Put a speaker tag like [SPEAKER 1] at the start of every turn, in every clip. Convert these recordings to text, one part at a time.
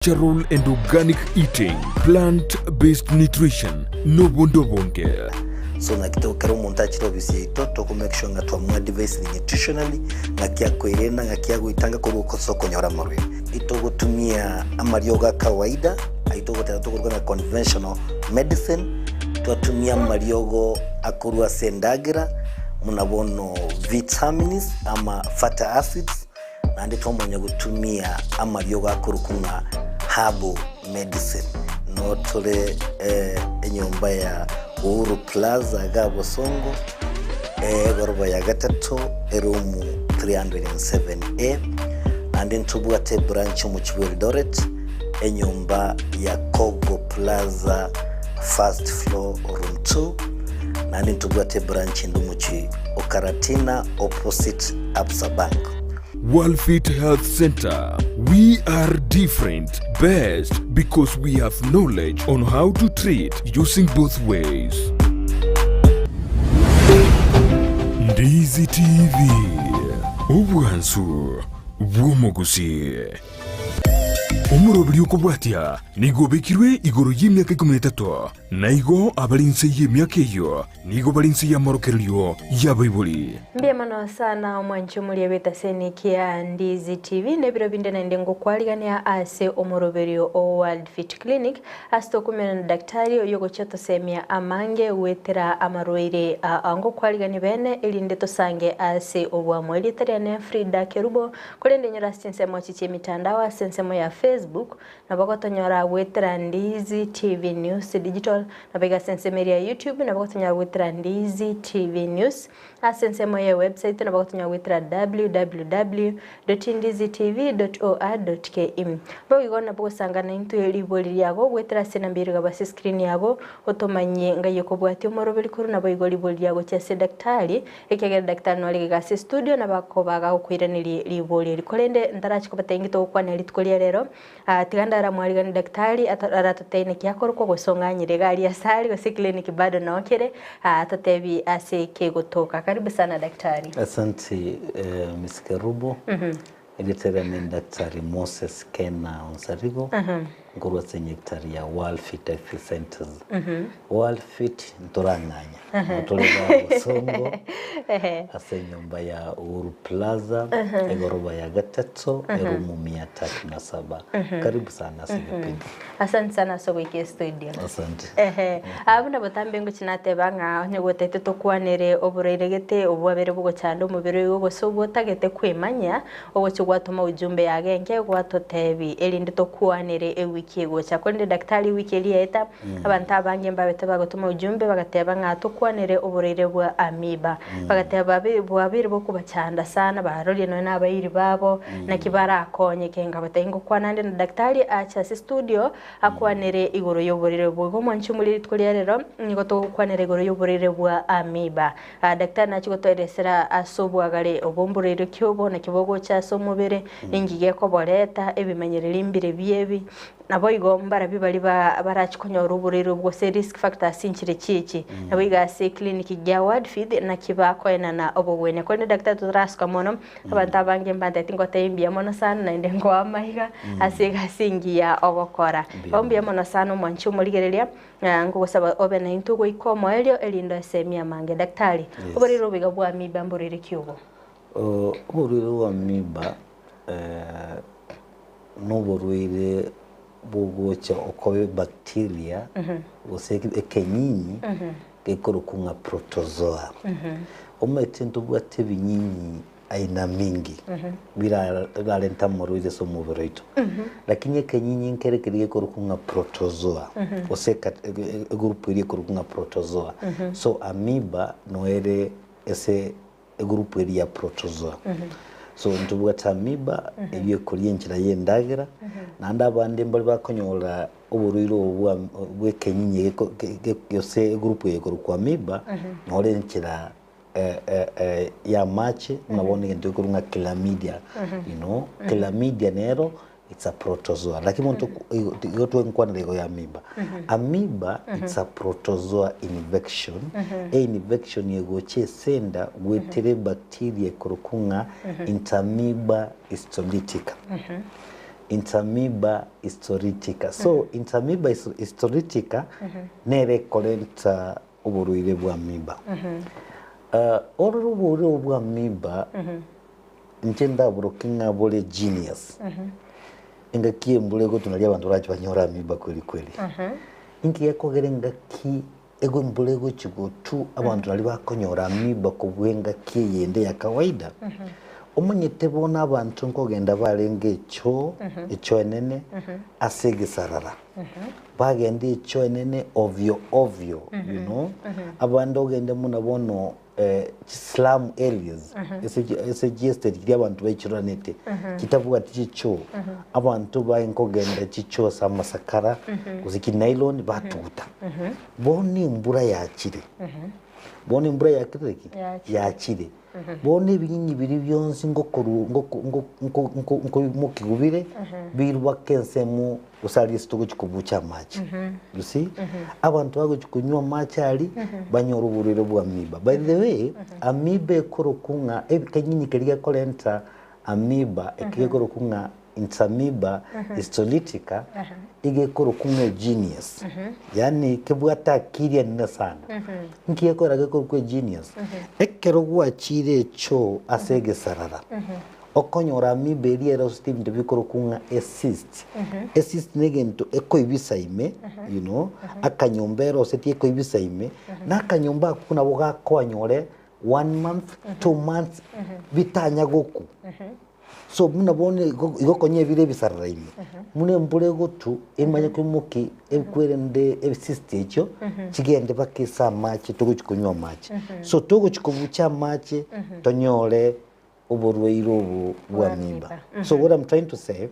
[SPEAKER 1] Natural and organic eating, plant based nutrition, nobondo obonge.
[SPEAKER 2] So ng'aki to kera omonto achire ofisi yaito toko make sure ng'a twamoadvisire nutritionally ng'aki akoerenda ng'aki agoetanga korwa ase okonyora amarwaire. Itogotumia amariogo a kawaida ayio togoteba tokoruga ng'a conventional medicine, twatumia amariogo akorwa ase endagera buna bono vitamins ama fatty acids. Naende twamanya gotumia amariogo akorokwa ng'a herbal medicine. Noo tore enyomba ya Uhuru Plaza iga Bosongo, egoroba ya gatato, eroom 307A. Naende ntobwate ebranch omochie bwa Eldoret, enyomba ya Kogo Plaza first floor room 2. Naende ntobwate ebranch ende omochie o Karatina opposite Absa Bank.
[SPEAKER 1] Worldfit Health Center, we are different, best because we have knowledge on how to treat using both ways. Ndizi TV, obwansu bw'omogusii. Omoroberi okobwatia nigo obekirwe igoro y'emiaka ikomi na etato, na igo abare inse y'emiaka eyio Nigo bare inse y'amorokererio y'abaibori.
[SPEAKER 3] Mbuya mono sana omwanchi omoria bw'etaseni kia Ndizi TV nebiro binde naende ngokwarigania ase omoroberio o World Fit Clinic ase tokomerana na daktari oyio ogochia tosemia amange goetera amarwaire aa ngokwarigania bene erinde tosange ase obwamo. Erieta riane Frida Kerubo korende nyora ase chinsemo echi chi'emitandao ase ensemo ya Facebook Nabo gotonyora goetera Ndizi TV News Digital, nabo iga ase ensemo eria ya YouTube nabo gotonyora goetera Ndizi TV News, ase ensemo ye website nabo gotonyora goetera www.ndizitv.or.ke. Boigo nabo gosanga naintwe ribori riago goetera ase enamba eria igaba ase screen yago otomanyie ngai okobwatia omoroberi korwa naboigo ribori riago gochia ase daktari Ekiagera daktari nore iga ase estudio nabakoba gagokoiraneria ribori eri. Korende ntarachi kobatebia inki togokwanera rituko ria rero, tiga ndaramwariganie daktari aratotebie naki akorokwa gose ong'anyire iga aria ase are gose eclinic bado noo kere, atotebie ase kegotoka. Karibu sana daktari.
[SPEAKER 2] Asante Miss Kerubo. Erieta riane ni Daktari Moses Kena Onsarigo, nkorwa ase enyagitari ya World Fit Health Centers. World Fit ntorang'anya, nigo tore igaa Bosongo ase enyomba ya Uhuru Plaza, egoroba ya gatato, eroom mia tatu na saba. Karibu sana ase egepindi.
[SPEAKER 3] Asante sana ase ogoika estudio.
[SPEAKER 2] Asante.
[SPEAKER 3] Ehe, aa buna botambe ngochia nateba ng'a onye gotete tokwanere oborwaire gete obwabere bogochanda omobere oyo gose obwotagete kwemanyia, ogochia gwatoma ujumbe yage enke gwatotebi erinde tokwanere ewiki egocha. Korende daktari ewiki eria yaeta, abanto abange mbabete bagotoma ujumbe bagateba ng'a tokwanere oborwaire bwa amoeba. Bagateba bwabeire bokobachanda sana barorie nonya na abairi babo naki barakonyeke. Nkabatebia ngokwana ande na daktari ache ase studio akwanere igoro y'oborwaire obwo. Igo omwanchi omoriri rituko ria rero nigo togokwanera igoro y'oborwaire bwa amoeba. Daktari nachie gotoeresera ase obwagare obo mborwaire ki obo naki bogocha ase omobere, ninki gekoboreta, ebimenyereri mbire biebi. Naboigo mbarabwo baria barachie konyora oborwaire obwo gose risk factors nchire chiachi. Naboigo ase eclinic gia Wordfeed naki bakoenana obogwenia. Korende daktari totarasuka mono, abanto abange mbanteti ngotebia mbuya mono sana naende nkoa amaiga ase egasi engiya ogokora.
[SPEAKER 2] Mbuya
[SPEAKER 3] Bo mbuya mono sana omwanchi omorigereria, ngogosaba obe naintwe goika omoerio erinde osemie amange. Daktari,
[SPEAKER 2] Yes.
[SPEAKER 3] oborwaire obo iga bwa amiba mborwaire ki obo?
[SPEAKER 2] Oborwaire bwa amiba noborwaire bogocha okoba ebacteria gose ekenyinyi gekorokwa ng'a protozoa. Omanyete ntobwate ebinyinyi aina mingi birarente amarwaire ase omobere oito, lakini ekenyinyi nkere keria gekorokwa ng'a protozoa gose egroup eria ekorokwa ng'a protozoa. So amoeba noere ase egroup eria ya protozoa. So ntobwate amoeba eyio ekoria enchera ya endagera, naende abande mbare bakonyora oborwaire obo bwa bwa ekenyinyi geko ge gose egroup eye ekorokwa amoeba, nore enchera ya amache buna bono egento gekorwa ng'a chlamydia, you know, chlamydia nero It's a protozoa. Lakini bono toku- igo igo twankwanera igo ya amoeba. Amoeba it's a protozoa infection. E infection egocha ase enda goetera ebacteria ekorokwa ng'a Entamoeba histolytica. Entamoeba histolytica. So Entamoeba histolytica nere ekorenta oborwaire bwa amoeba. Orore oborwaire obo bwa amoeba, inche ndaboroke ng'a bore genius. Engaki embura egotwa nario abanto barache banyore amoeba kweri kweri. Inki gekogera engaki Ego embura egochia gotwa, abanto nario bakonyora amoeba kobua engaki eyende ya kawaida. Omanyete bono abanto nkogenda barenge echoo, echoo enene, ase egesarara. Bagenda echoo enene ovyo ovyo, you know, abande ogende buna bono chislum areas, ase chi ase chiestate chiria abanto baichoranete, chitabwati chichoo, abanto baye nkogenda chichoo ase amasakara, gose chinylon batuguta. Bono embura yachire, bono embura yakirire ki?
[SPEAKER 3] Yachire.
[SPEAKER 2] Yachire. Bono ebinyinyi biria bionsi ngokoru ngoko ngo nko nko nkoimokigwa bire, birwake ensemo gose aria ase togochia kobucha amache. You see? Abanto bagochia konywa amache aria, banyore oborwaire bwa amoeba. By the way, amoeba ekorokwa ng'a ekenyinyi keria gekorenta amoeba, eki gekorokwa ng'a Entamoeba histolytica, iga ekorokwa ng'a egenius. Yaani kebwate akili enene sana. Nki gekogera gekorokwa egenius? Ekero gwachire echoo ase egesarara, okonyora amoeba eria erosete ebinto bikorokwa ng'a ecyst. Ecyst na egento ekoibisa ime, you know, akanyomba erosetie ekoibisa ime, na akanyomba akwo nabo gakoanyore one month, 2 months, bitanya gokwa. So buna bono igo igo konya ebire ebisarara ime, buna embura egotwa emanye koimoki ekwerende ecyst echio, chigende mpaka ase amache togochi konywa amache. So togochi kobucha amache tonyore oborwaire obo bwa amoeba. So what I'm trying to say,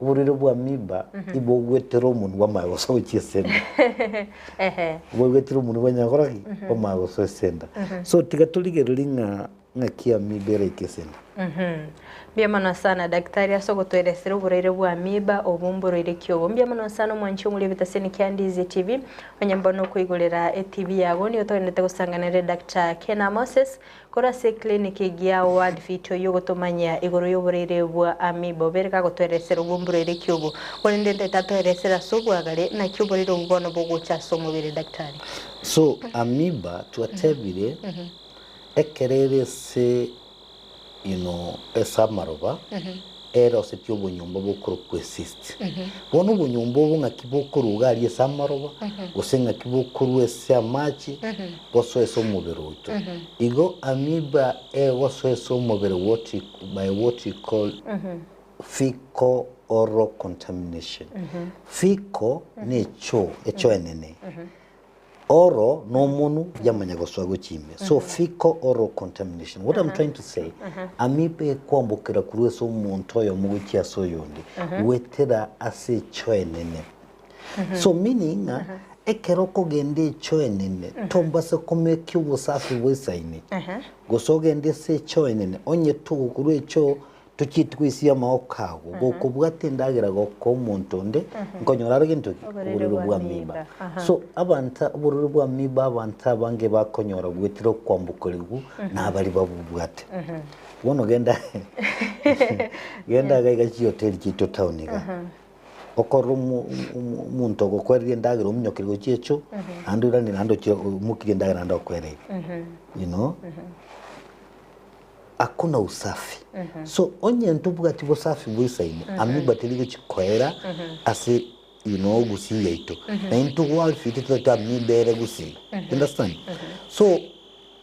[SPEAKER 2] oborwaire bwa amoeba ibo ogwetera omonwe bwamaye gosoa gochia ase enda. Bogwetera omonwe bwanyara gokora ki? Bwamanya gosoa ase enda. So tiga torigererie ng'a ng'aki amoeba eraike ase enda.
[SPEAKER 3] Mbuya mono sana daktari ase ogotoeresera oborwaire bwa amoeba obo mborwaire ki obo. Mbuya mono sana omwanchi omori ebitaseni kia Ndizi TV, onye mbono okoigorera etv yago nigo togenderete gosangana nere Doctor Kena Moses Korwa ase eclinic egiya World Fit oyio ogotomanyia igoro y'oboreire bwa amoeba obere gagotoeresera obwo mboreire ki obo? Korende ntaete atoeresere ase obwagare naki oboreire obwo bono bogocha ase omobere daktari.
[SPEAKER 2] So amoeba twatebire ekero ere ase you know ase amaroba erosetie obonyomba bokorokwa ecyst. Bono obonyomba obo ng'aki bokorwa iga aria ase amaroba, gose ng'aki bokorwa ase amache, bosoe ase omobere oito. Igo amoeba egosoa ase omobere what we by what we call fecal oral contamination. Fecal ne echoo, echoo enene. Oro nomonu yamanya gosoa gochia ime. So fecal oral contamination. What I'm trying to say, amoeba ekwambokera korwa ase omonto oyomo gochia ase oyonde, goetera ase echoo enene. So meaning ng'a ekero okogenda echoo enene, tombase komekia obosafi bwaisaine, gose ogende ase echoo enene, onye togokorwa echoo Tochieti goisia amaboko ago, gokobwata endagera gokoa omonto onde, nkonyora are gento ki?
[SPEAKER 3] Oborwaire
[SPEAKER 2] Oborwaire
[SPEAKER 3] bwa
[SPEAKER 2] bwa amiba.
[SPEAKER 3] amiba. Aha.
[SPEAKER 2] So abanto oborwaire bwa amiba abanto abange bakonyora goetera okwambokerigwa na abari babobwate. Bono genda genda iga iga chihoteli chiaito town iga, okorora omo- omo- omonto ogokoereria endagera ominyokerie gochia echoo, naende oirane naende ochie oimokirie endagera naende okoererie, you know. Hakuna usafi. So onye ntobwati bosafi boisaine, amoeba teri gochi koera ase you know gusii yaito. Na intwe gwalfite totagete amoeba ere gusii. You understand? So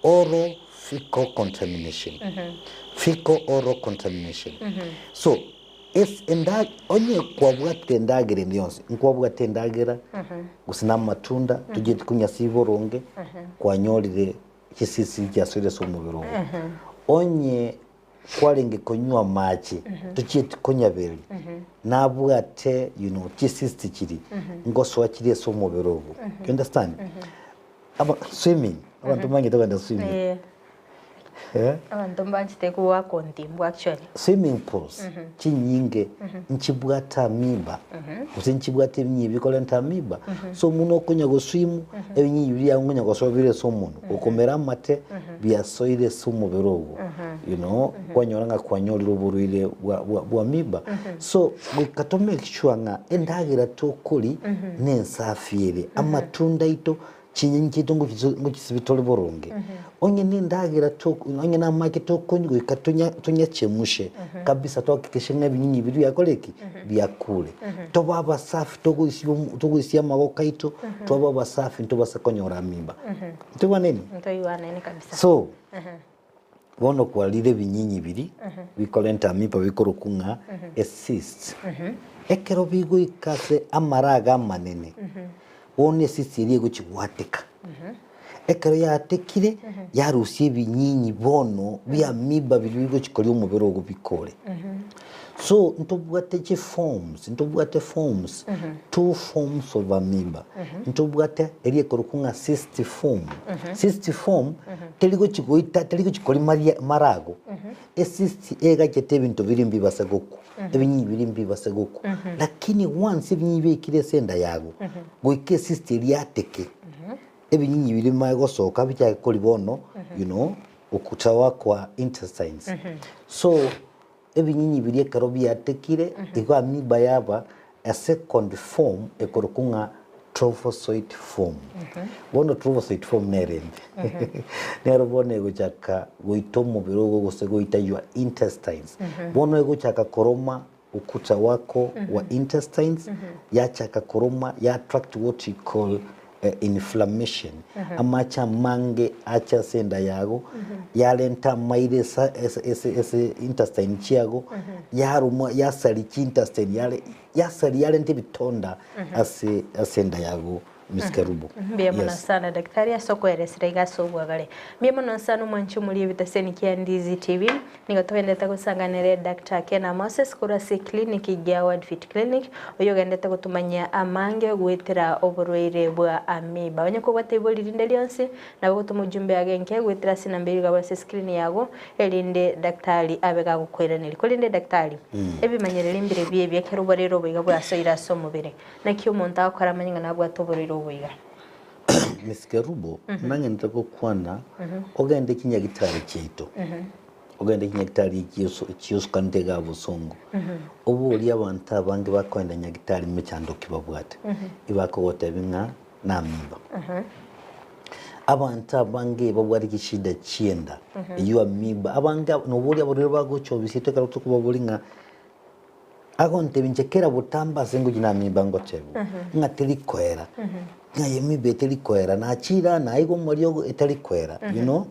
[SPEAKER 2] oral fecal contamination. Fecal oral contamination. So es enda onye kwabwate endagera ende yonsi, nkwabwate endagera gose na amatunda, tochieti konyasiba boronge, kwanyorire chisisi chiasoire ase omobere oo. Onye kwarenge konywa amache, tochieti konyaberia, nabwate you know chisisi chiria, ngosoa chiria ase omobere obo. You understand? Aba swimming, abanto mbangete kogenda swimming.
[SPEAKER 3] Eh.
[SPEAKER 2] Eh?
[SPEAKER 3] Abanto mbanchete goaka ontimbu actually.
[SPEAKER 2] Swimming pools chinyinge nchibwate amoeba gose nchibwate ebinyinyi bikorenta amoeba. So buna okonya goswim ebinyinyi biria nkonya gosoa bire ase omonwe gokomera amate biasoire ase omobere ogo you know kwanyora ng'a kwanyorire oborwaire bwa bwa bwa amoeba. So goika to make sure ng'a endagera tokoria na ensafi ere, amatunda aito Chinyeni chiaito ngochisibi tore boronge, onye nendagera onye namache tokonywa goika tonyachemushe kabisa tohakikishe ng'a ebinyinyi biria biakora ki? Biakure. Tobe abasafi togoisia amaboko aito, tobe abasafi ntobase konyora amiba. Ntoigwaneni?
[SPEAKER 3] Ntoigwaneni kabisa.
[SPEAKER 2] So, bono kwarire ebinyinyi biria bikorenta amiba bikorokwa ng'a ecysts. Ekero bigoika ase amara iga amanene, Bono esisi eria egochia goateka. Ekero yaatekire, yarusia ebinyinyi bono bi'amiba biria bigochia koria omobere ogo bikore. So ntobwate chiforms, ntobwate forms, two forms of amoeba. Ntobwate eria ekorokwa ng'a cyst form. Cyst form teri gochia goita teri gochia koria maria marago. Ecyst egachete ebinto biria mbibase gokwa, ebinyinyi biria mbibase gokwa. Lakini once ebinyinyi biaikire ase enda yago, goika ecyst eria yateke, ebinyinyi biria bimanye gosoka bichake koria bono you know, okutawa kwa intestines. So ebinyinyi biria ekero biatekire, igo amoeba yaba a second form ekorokwa ng'a trophozoite form. Bono trophozoite form nere embe. Nero bono egochaka goita omobere ogo gose goita your intestines. Bono egochaka koroma ukuta wako wa intestines, yachaka koroma ya attract what you call inflammation. Amache amange ache ase enda yago, yarenta amaire ase ase ase ase intestine chiago, yaromwa yasaria chiintestine yare yasaria yarenta ebitonda ase ase enda yago Miss Kerubo.
[SPEAKER 3] Mbuya mono
[SPEAKER 2] Yes.
[SPEAKER 3] sana daktari ase okoeresera iga ase obwagare. Mbuya mono sana omwanchi omori ebitaseni kia Ndizi TV. Nigo togendete gosanga nere Doctor Kena Moses korwa ase eclinic ya Wordfit Clinic, oyio ogendete gotomanyia amange goetera oborwaire bwa amoeba. Onye kobwate ibori rinde rionsi, nabo ogotoma ujumbe agenke goetera ase enamba eyio igabwe ase escreen yago, erinde daktari abe gagokoiraneria. Korende daktari, ebimanyereri mbire ebi ebi ekero oborwaire obo iga bwasoire ase omobere, naki omonto agokora amanye ng'a nabwate oborwaire obo iga?
[SPEAKER 2] Miss Kerubo, nang'enete gokwana, ogende chinyagitari chiaito, ogende chinyagitari chiosukanete iga bosongo, oborie abanto abange bakoenda nyagitari mechando ki babwate, ibakogotebia ng'a namiba. Abanto abange babwate chishida chienda, eyio amiba, abange noboria abarwaire bagocha obisi yaito ekero tokobaboria ng'a Agontebia inche kera botambe ase ngochia namimba ngotebwa, ng'a teri koera, ng'a emiba eteri koera, nachire aa naigwa omoriogo etari koera, you know.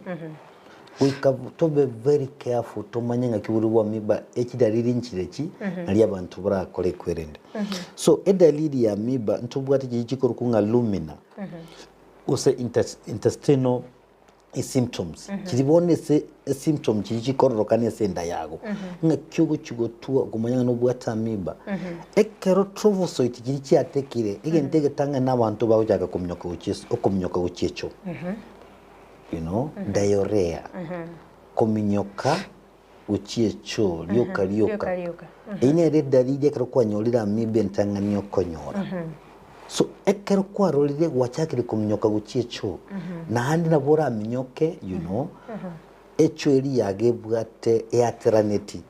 [SPEAKER 2] Goika tobe very careful tomanye ng'aki bori bwa amiba echidalili nchire echi, naria abanto barakore ekwerende. So edalili ya amiba ntobwate chiria chikorokwa ng'a lumina, gose intestinal esymptoms chiri bono ase esymptom chiri chikororokana ase enda yago ng'aki ogochi gotua okomanya ng'a nobwate amoeba ekero trophozoite chiri chiatekire egento egetang'ani na abanto bagochaka kominyoka gochia ase okominyoka gochia echoo you know diarrhea kominyoka gochia echoo rioka rioka
[SPEAKER 3] Rioka rioka.
[SPEAKER 2] Eyio nere edalili ekero kwanyorire amoeba entang'ani okonyora. So ekero kwarorire gwachakire kominyoka gochia echoo, naende nabo oraminyoke you know, echoo eria yago ebwate eateraneti,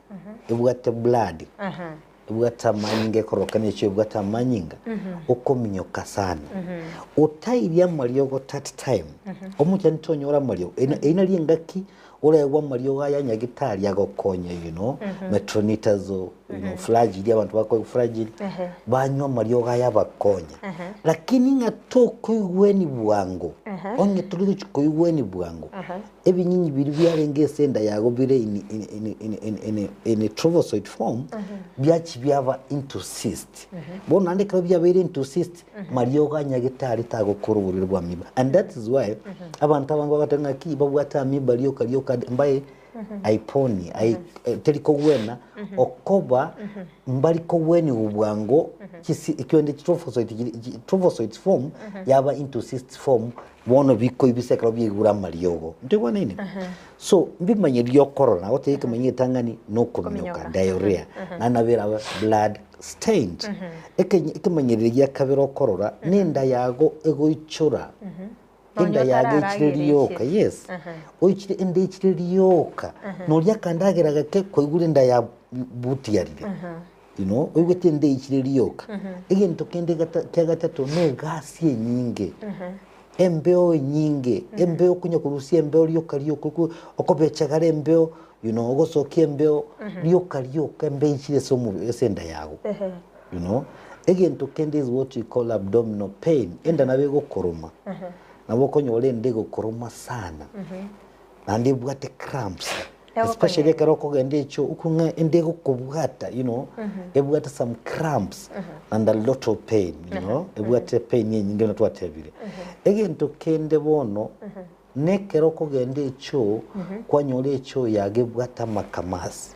[SPEAKER 2] ebwate blood, ebwate amanyinga ekorokana echoo ebwate amanyinga, okominyoka sana. Otairie amariogo that time, omochani tonyora amariogo, eyio nari engaki Oregwe amariogo aya nyagitari agokonya you know, metronidazole, you know, flagyl abanto bakoigwa flagyl, banywa amariogo aya abakonya. Lakini ng'a tokoigweni bwango, onye tori gochi koigweni bwango, ebinyinyi biria biarenge ase enda yago bire in, in, in, in, in, in, in a trophozoite form, biachi biaba into cyst. Bono naende ekero biabeire into cyst, Mariogo a nyagitari tagokora oborwaire bwa amiba and that is why abanto abange bagoteba ng'a ki babwate amiba rioka rioka mbae. Aiponi, ai, teri kogwena, okoba mbari kogwenigwa bwango chisi ekiagera trophozoite chiri chi trophozoites form yaba into cysts form bono bikoibisa ekero biaigure amariogo. Ntoigwanaine? So mbimanyeri okorora nagotebia ekemanyi getang'ani na okominyoka
[SPEAKER 3] Kominyoka.
[SPEAKER 2] diarrhea naende nabo erabe blood stained. Ekenyi ekemanyererio gia kabere okorora na enda yago egoichora
[SPEAKER 3] Nonya
[SPEAKER 2] Enda yago echire
[SPEAKER 3] otararagera
[SPEAKER 2] rioka,
[SPEAKER 3] echire.
[SPEAKER 2] yes, oichire enda echire rioka, noria akandagera gake kwaigure enda ya butiarire, you know, oigwete enda eichire rioka. Egento kende gata kia gatato na egasi enyinge, embeo enyinge, embeo okonya korusia embeo rioka rioka oko okobechagara embeo you know, ogosokia embeo rioka rioka embeo eichire ase omobe ase enda yago. You know, egento kende is what we call abdominal pain, enda nabo egokoroma, nabo okonyora enda egokoroma sana, naende ebwate cramps, especially
[SPEAKER 3] Egokonyenya.
[SPEAKER 2] ekero okogenda echoo okong'a enda egokobwata you know, ebwate some cramps and a lot of pain you know, ebwate pain enyinge buna twatebire. Egento kende bono, nekero okogenda echoo, kwanyora echoo yago ebwate amakamasi.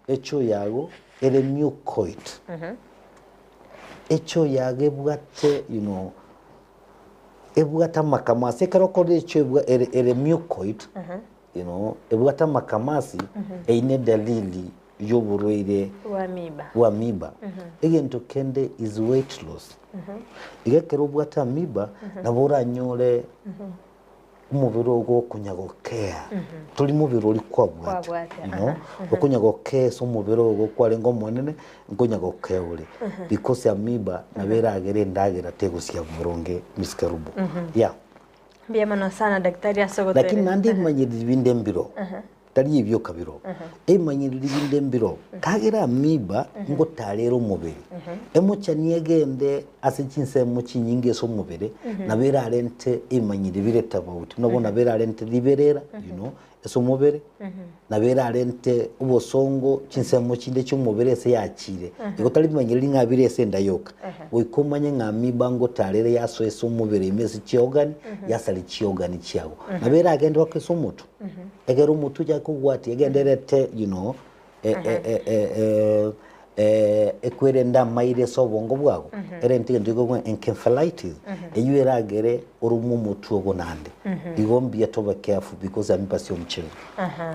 [SPEAKER 2] Echoo yago ere mucoid. Echoo yago ebwate you know, ebwate amakamasi ekero okorora echoo ebwa ere ere mucoid you know, ebwate amakamasi eyio ne edalili ya oborwaire
[SPEAKER 3] Bwa amoeba.
[SPEAKER 2] bwa amoeba. Egento kende is weight loss. Iga ekero obwate amoeba nabo oranyore omobere ogo okonya gokea, tori mobere oria kwabwate,
[SPEAKER 3] Kwabwate,
[SPEAKER 2] you know, okonya gokea ase omobere ogo kwarenge omonene, nkonya gokea ore, because amoeba nabo eragere endagera tegosia boronge Miss Kerubo, yeah.
[SPEAKER 3] Mbuya mono sana daktari ase
[SPEAKER 2] Lakini
[SPEAKER 3] ogotoeresa.
[SPEAKER 2] naende ebimanyereri binde mbiro, tari ebioka biro, ebimanyereri binde mbiro, kagera amoeba ngotarera omobere, emochani egende ase chinsemo chinyinge ase omobere, nabo erarente ebimanyereri bire tofauti, buna bono nabo erarente riberera you know, ase omobere, nabo erarente obosongo chinsemo chinde chi'omobere ase yachire, igo tari bimanyereri ng'a bire ase enda yoka, goika omanye ng'a amoeba ngotarere yasoa ase omobere ime ase chiorgan, yasaria chiorgan chiago. Nabo eragende mpaka ase omotwe. Ekero omotwe ochake kogwatia egenderete you know, ekwerende amaire ase obongo bwago, erente egento gekogwa encephalitis, eywo eragere oromwe omotwe ogo naende. Igo mbuya tobe careful because amoeba sio mchezo.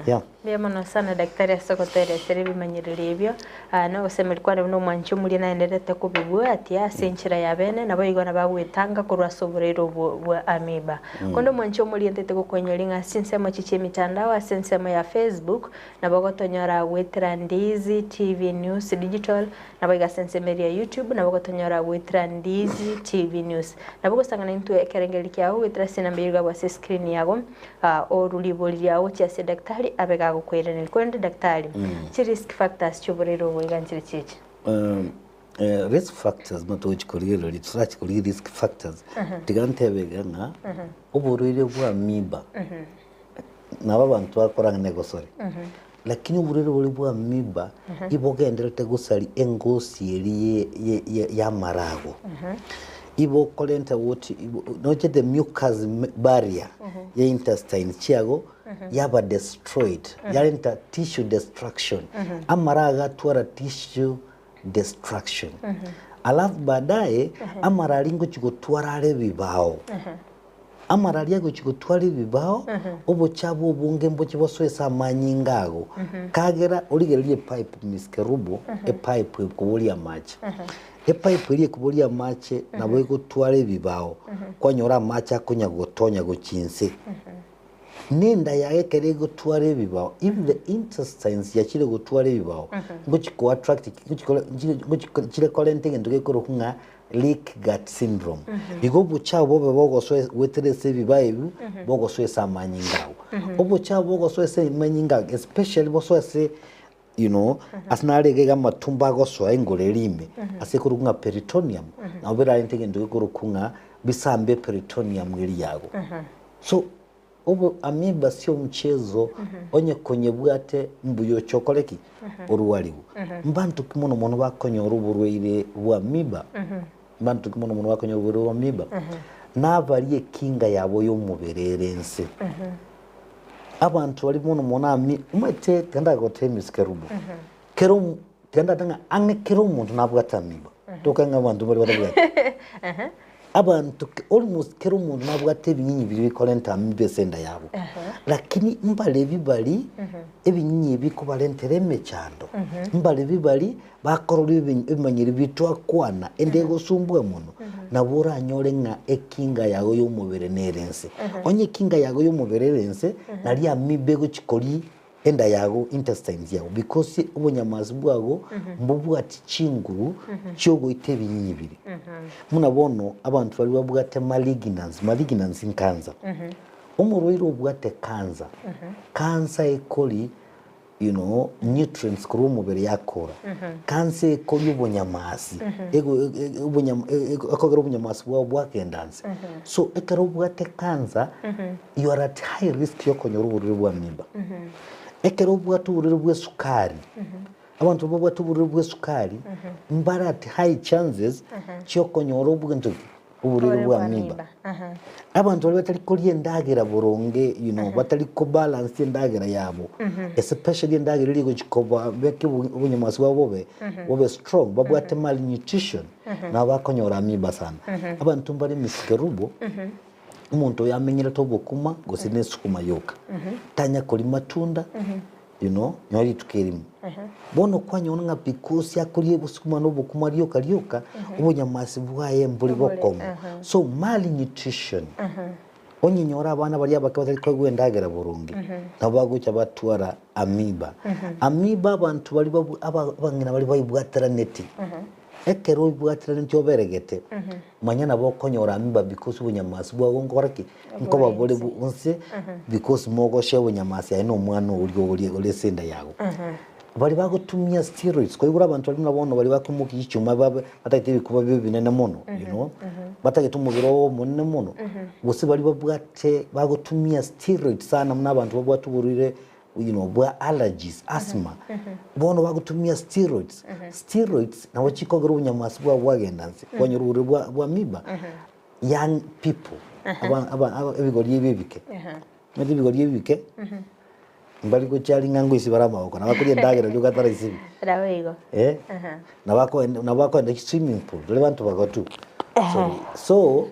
[SPEAKER 2] Yeah.
[SPEAKER 3] Mbuya mono sana daktari ase ogotoeresera ebimanyererio ebio, na ogosemeria kwane buna omwanchi omoria naendererete kobibwatia ase enchera ya bene, naboigo nabagoetanga korwa ase oboraire obwo bwa amoeba. Konde omwanchi omoria ntete gokoinyoria ng'a ase chinsemo echi chi'emitandao ase ensemo ya Facebook, nabo ogotonyora goetera Ndizi TV News Digital, naboigo ase ensemo eria ya YouTube nabo ogotonyora goetera Ndizi TV News. Nabo ogosang'ana intwe ekerengererio kiago goetera ase enamba eyio igabwe ase escreen yago, orwe ribori riago gochia ase daktari abe gagokoiraneria. Korende daktari, chirisk factors chi'oborwaire obo iga nchire chiachi?
[SPEAKER 2] Risk factors buna togochi korigereria torachi korigia risk factors, tiga ntebe iga ng'a oborwaire bwa amoeba nabo abanto bakorang'ana egosori, lakini oborwaire boria bwa amoeba ibogendererete gosaria engosi eria ye- ye- ya amarago. Ibokorenta what noche the mucus barrier ya intestines chiago yaba destroyed, yarenta tissue destruction, amarago atwara tissue destruction. Alafu baadaye amarari ngochia gotwara are ebibao. Amarari agochia gotwara ebibao, obochabu obonge mbochie bosoe ase amanyinga ago. Kagera origererie epipe Miss Kerubo, epipe ekoboria amache. Epipe eria ekoboria amache nabo egotwara ebibao, kwanyora amache akonya gotonya gochia inse. Nenda yaye ekero egotwara ebibao, if the intestines yachire gotwara ebibao, ngochi ko attract ngochi kore ngochi chire korenta egento gekorokwa ng'a leak gut syndrome. Igo obochafu bobe bogosoa goetera ase ebibao ebio, bogosoa ase amanyinga ago. Obochafu bogosoa ase amanyinga ago especially bosoe ase you know, ase nare iga iga amatumbo agosoa engoro eria ime, ase ekorokwa ng'a peritoneum, nabo birarente egento gekorokwa ng'a bisambe eperitoneum eria yago. So, obo amoeba sio mchezo, onye konyebwate mbuya oche okore ki? Orwarigwe. Mbanto ki mono mono bakonyora oborwaire bwa amoeba? Mbanto ki mono mono bakonyora oborwaire bwa amoeba? Nabaria ekinga yabo y'omobere ere ense. Abanto baria mono mono ami omanyete tiga ndagotebie Miss Kerubo, kera omo tiga ndate ng'a ang'e kera omonto nabwate amiba, tokae ng'a abanto mbare batabwati. Abanto ke almost kera omonto nabwate ebinyinyi biria bikorenta amiba ase enda yabo, lakini mbarebi baria ebinyinyi ebi bikobarentera emechando, mbarebi baria bakorora ebi ebimanyeri bi twakwana ende egosumbua mono, nabo oranyore ng'a ekinga yago ya omobere nere nse. Onye ekinga yago ya omobere ere nse, naria amiba egochi koria enda yago intestines yago because obonyamasi bwago mbobwati chinguru chiogoita ebinyinyi biria. Buna bono abanto baria babwate malignancy, malignancy nkansa. Omorwaire obwate cancer, cancer ekori you know, nutrients korwa omobere yakora. Cancer ekoria obonyamasi, ego e- e- obonyam e- e- ekogera obonyamasi bwao bwagenda nse. So ekero obwate cancer, you are at high risk yokonyora oborwaire bwa amiba. Ekero obwate oborwaire bwa esukari, abanto babwate oborwaire bwa esukari, mbare at high chances chiokonyora obwento ki? Oborwaire bwa amiba. Abanto baria batari koria endagera boronge, you know, batari kobalance endagera yabo, especially endagera eria egochi kobabeka obonyamasi bwabo bobe bobe strong, babwate malnutrition, nabo bakonyora amiba sana. Abanto mbare misikerubo, omonto oyo amenyerete obokima gose na esukuma yoka, tanya koria matunda, you know, nonye rituko erimo. Bono kwanyora ng'a because akoria obosukuma na obokima rioka rioka, obonyamasi bwaye mbori bokong'u. So malnutrition, onye nyora abana baria abake batari koegwa endagera boronge, nabo bagocha batwara amoeba. Amoeba abanto baria babu aba abang'ina baria baibwateranetie, ekero oibwateranetie oberegete, manya nabo okonyora amoeba because obonyamasi bwago nkokora ki? Nkoba bore bonsi because mogochia obonyamasi aye na omwana oria ore ore ase enda yago. Baria bagotumia steroids, kwaigure abanto baria buna bono baria bakoimokia chichuma babe batagete ebikuba bibe ebinene mono you know, batagete omobere obe omonene mono, gose baria babwate bagotumia steroids sana buna abanto babwate oborwaire you know, bwa allergies, asthma, bono bagotumia steroids, steroids nabo chikogera obonyamasi bwabo bwagenda nse, kwanyora oborwaire bwa bwa amiba. Young people, aba aba aba ebigori ebi ebike, omanyete ebigori ebi ebike, mbari gochia ng'a ngoisibare amagoko, nabo akoria endagera rioka ataraisibi.
[SPEAKER 3] Nabo igo.
[SPEAKER 2] Eh, nabo akoenda nabo akoenda swimming pool, baria banto bagotu. Sorry, so,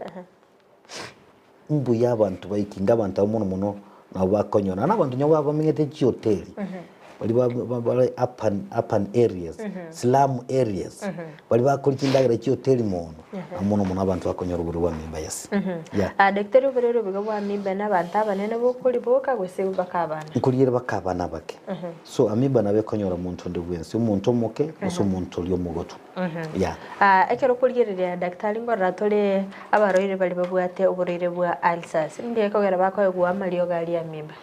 [SPEAKER 2] mbuya abanto baikinga abanto abwo mono mono nabo bakonyora, na abanto nabo bamenyete chihoteli, baria ba bare urban urban areas, slum areas, baria bakoria chindagera chihoteli mono, na mono mono abanto bakonyora oborwaire bwa mimba yes. Yeah.
[SPEAKER 3] Ah, daktari oborwaire obo iga bwa mimba na abanto abanene bokoriboka gose mpaka abana?
[SPEAKER 2] Nkoriere baka abana abake. So amiba nabo ekonyora monto onde bwensi, omonto omoke gose omonto oria omogotu. Yeah.
[SPEAKER 3] Ah, ekero okorigereria daktari nkorora tore abarwaire baria babwate oborwaire bwa ulcers, ninki gekogera bakoegwa amariogo aria amiba?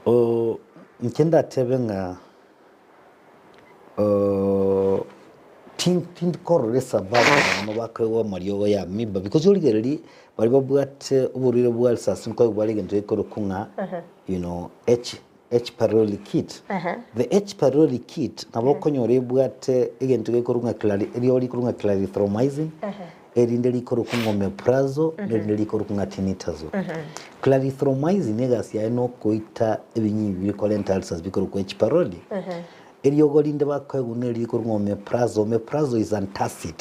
[SPEAKER 2] Oo, inche ndatebe ng'a tin- tindikorora esababu mono bakoegwa amariogo ya amiba because origereria baria babwate oborwaire bwa ulcers nkoegwa bare egento gekorokwa ng'a you know, H H pylori kit. The H pylori kit nabo okonyora ebwate egento gekorokwa ng'a clari eriogo rikorokwa ng'a clarithromycin, erinde rikorokwa ng'a omeprazole, na erinde rikorokwa ng'a tinidazole. Clarithromycin egasi yaye na okoita ebinyinyi bikorenta ulcers bikorokwa H pylori. Eriogo rinde bakoegwa neri rikorokwa ng'a omeprazole, omeprazole is antacid.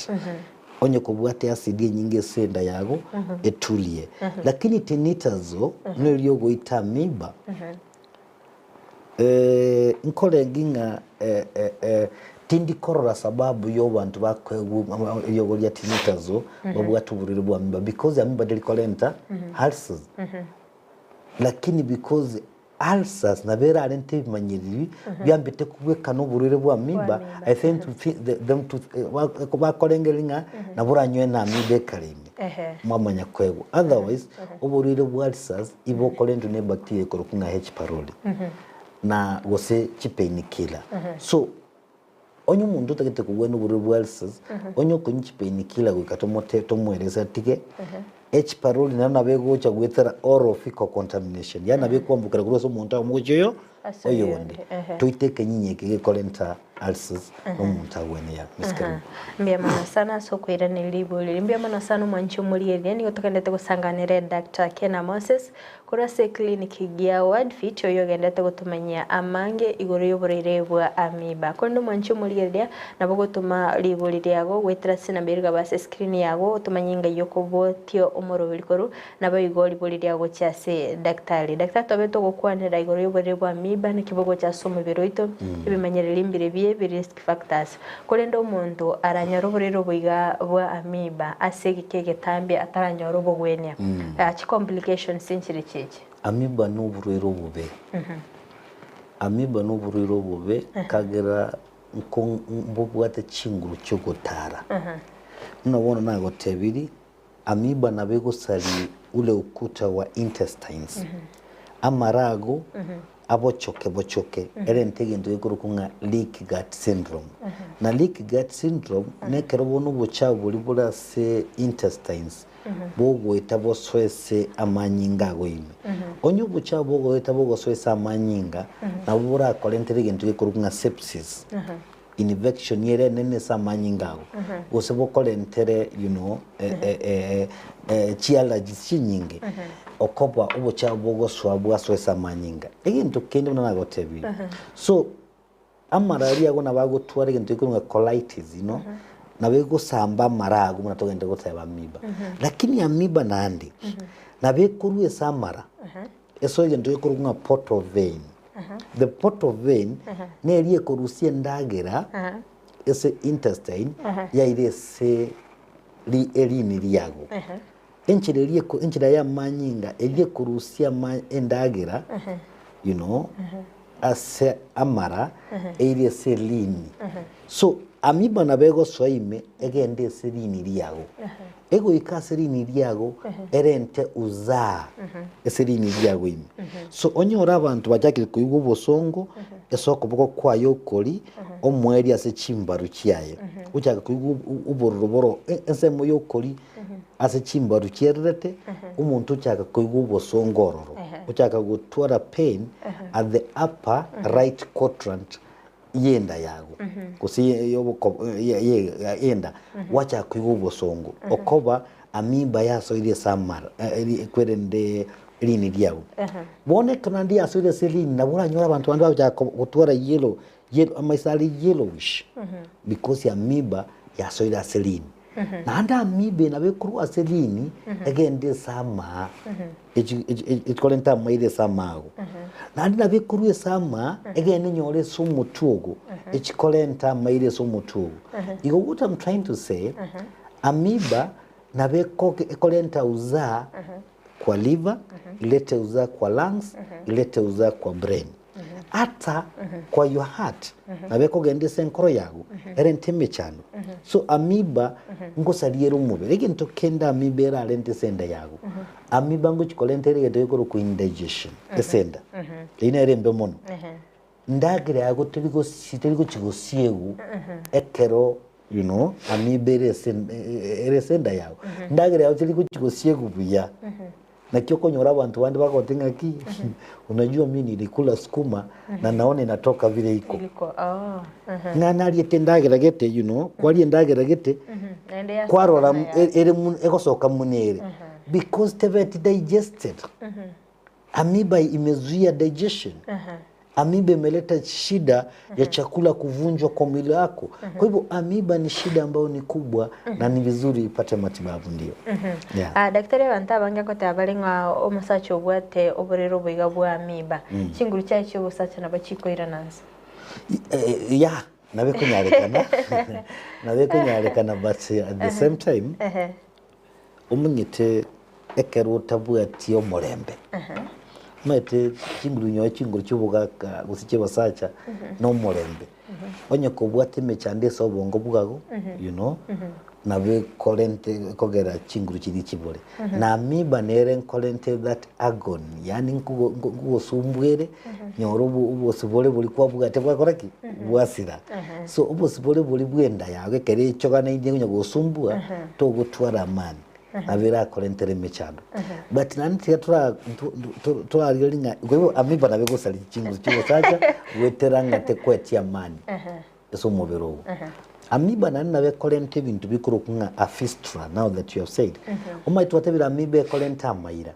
[SPEAKER 2] Onye kobwate acid enyinge ase enda yago, etulie. Lakini tinidazole neri ogoita amoeba. Nkorenge ng'a tindi korora sababu ya abanto bakoegwa eriogo ria tinidazole babwate oborwaire bwa amoeba because amoeba teri korenta ulcers lakini because ulcers nabo erarente ebimanyereri biambete kobwekana oborwaire bwa amoeba I think them to bakorengereria ng'a nabo oranywe na amoeba ekare ime mwamanya koegwa otherwise oborwaire bwa ulcers ibokorentwa ne bacteria ekorokwa ng'a H pylori na gose chipainkiller so onye omonto otagete kogwena oborwaire bwa ulcers onye okonywa chipainkiller goika tomote tomoerese atige H pylori naende nabo egocha goetera oral fecal contamination yaani nabo ekwambukera korwa ase omonto oyomo gochia oyo
[SPEAKER 3] Ase
[SPEAKER 2] oyonde
[SPEAKER 3] oyonde, ehe.
[SPEAKER 2] toite ekenyinyi eke gekorenta. Ulcers nomonto agwene ya Miss Kerubo.
[SPEAKER 3] Mbuya mono sana ase okoiraneria riborio eri. Mbuya mono sana omwanchi omorieria nigo togendete gosanganera Doctor Kena Moses korwa ase eclinic gia Wordfit oyo ogendete gotomanyia amange igoro y'oborwaire bwa amoeba. Korende omwanchi omorieria nabo ogotoma ribori riago goetera ase enamba ere igaba ase escreen yago otomanye ngai okobotia omoroberi korwa Naboigo ribori riao gochia ase daktari. Daktari tobe togokwanera igoro y'oborere bwa amiba naki bogocha ase omobere oito, ebimanyererio mbire bie bi risk factors. Korende omonto aranyore oborere obo iga bwa amiba ase egeka egetambe ataranyore obogwenia, chi complications nchire chichi?
[SPEAKER 2] Amiba noborwaire obobe. Amiba noborwaire obobe kagera nko mbobwate chinguru chiogotara. Buna bono nagotebirie. Amoeba nabo egosaria ule ukuta wa intestines, amara ago abochoke bochoke, erente egento gekorokwa ng'a leaky gut syndrome. Na leaky gut syndrome nekero bono obochafu boria bore ase intestines bogoeta bosoe ase amanyinga ago ime. Onye obochafu bogoeta bogosoa ase amanyinga, nabo borakorentere egento gekorokwa ng'a sepsis. Infection ere enene ase amanyinga ago, gose bokorentere you know chi allergies chinyinge, okoba obochafu bogosoa bwasoa ase amanyinga. Egento kende buna nagotebirie, so amara aria ago nabo agotwara egento gekorwa ng'a colitis you know, nabo egosamba amara ago buna togende goteba amoeba. Lakini amoeba naende, nabo ekorwa ase amara, esoe egento gekorwa ng'a portal vein. The portal vein neri ekorusia endagera ase intestine yaira ase ri erini riago. Enchera eria eko enchera ya amanyinga eria ekorusia ama endagera you know ase amara eire ase erini. So amoeba nabo egosoa ime egende ase erini riago. Egoika ase rini riago erente uzaa ase rini riago ime. So onyore abanto bachakire koigwa obosongo ase okoboko kwaye okori omoerio ase chimbaru chiaye. Ochaka koigwa obororo boro ensemo yokori ase chimbaru chiererete omonto ochaka koigwa obosongo ororo. Ochaka gotwara pain at the upper right quadrant y'enda yago, gose y'enda, gwachaka koigwa obosongo, okoba amoeba yasoire ase amara, kwerende rini riago. Bono ekero naende yasoire ase rini, nabo oranyore abanto bande bagochaka gotwara yellow, yellow, amaiso are yellowish, because amoeba yasoire ase rini. Naende amoeba eye nabo ekorwa ase rini, egende ase amaa, ekorente amaire ase amago. Naende nabo ekorwa ase amaa, egende enyore ase omotwe ogo, echikorenta amaire ase omotwe ogo. Igo what I'm trying to say, amoeba nabo ekorenta uzaa kwa liver, ilete uzaa kwa lungs, ilete uzaa kwa brain. Ata kwa your heart, nabo ekogenda ase enkoro yago, erente emechando. So amoeba ngosaria ere omobere. Egento kende amoeba erarente ase enda yago, amoeba ngochi korenta ere egento gekorokwa indigestion ase enda. Eyio nere embe mono. Ndagera yago teri gosi teri gochi gosiegwa ekero you know amoeba ere ase ere ase enda yago. Ndagera yago teri gochi gosiegwa buya. Naki okonyora abanto bande bagote ng'aki unajua mi nilikula sukuma na naona inatoka vile iko.
[SPEAKER 3] Iliko, oh, mhm.
[SPEAKER 2] Ng'a nariete endagera gete you know, kwaria endagera gete,
[SPEAKER 3] Naende yasoka
[SPEAKER 2] kwarora
[SPEAKER 3] buna ya-
[SPEAKER 2] ere egosoka muna ere. Because tebeti digested. Amoeba imezuia digestion. Amoeba imeleta shida ya chakula kuvunjwa kwa mwili wako. Kwa hivyo amoeba ni shida ambayo ni kubwa na ni vizuri ipate matibabu ndio. Yeah.
[SPEAKER 3] Ah, daktari abanto abange ngoteba bare ng'a omosacha obwate oborere oboiga bwa amoeba, chinguru chiaye chia obosacha nabo chikoirana nse.
[SPEAKER 2] Yeah, nabo ekonyarekana nabo ekonyarekana but at the same time Omanyete ekero otabwati omorembe, omanyete chinguru nyowe chinguru chi'obogaka gose chi'abasacha na omorembe. Onye kobwate emechando ase obongo bwago, you know, nabo ekorente ekogera chinguru chiria chibore. Na amoeba nere nkorente that agony, yaani nkogo nkogosumbua ere, nyora obosibore boria kwabwate bwakora ki? Bwasira. So obosibore boria bw'enda yago ekero echoganainie konya gosumbua, togotwara amani, nabo erakorentere emechando. But naende tiga tora torarigereria ng'a kwa hivyo amoeba nabo egosaria chinguru chia obosacha goetera ng'a tekoetia amani. Ase omobere ogo. Amoeba naende nabo ekorenta ebinto bikorokwa ng'a a fistula now that you have said. Omanyete twatebire amoeba ekorenta amaira.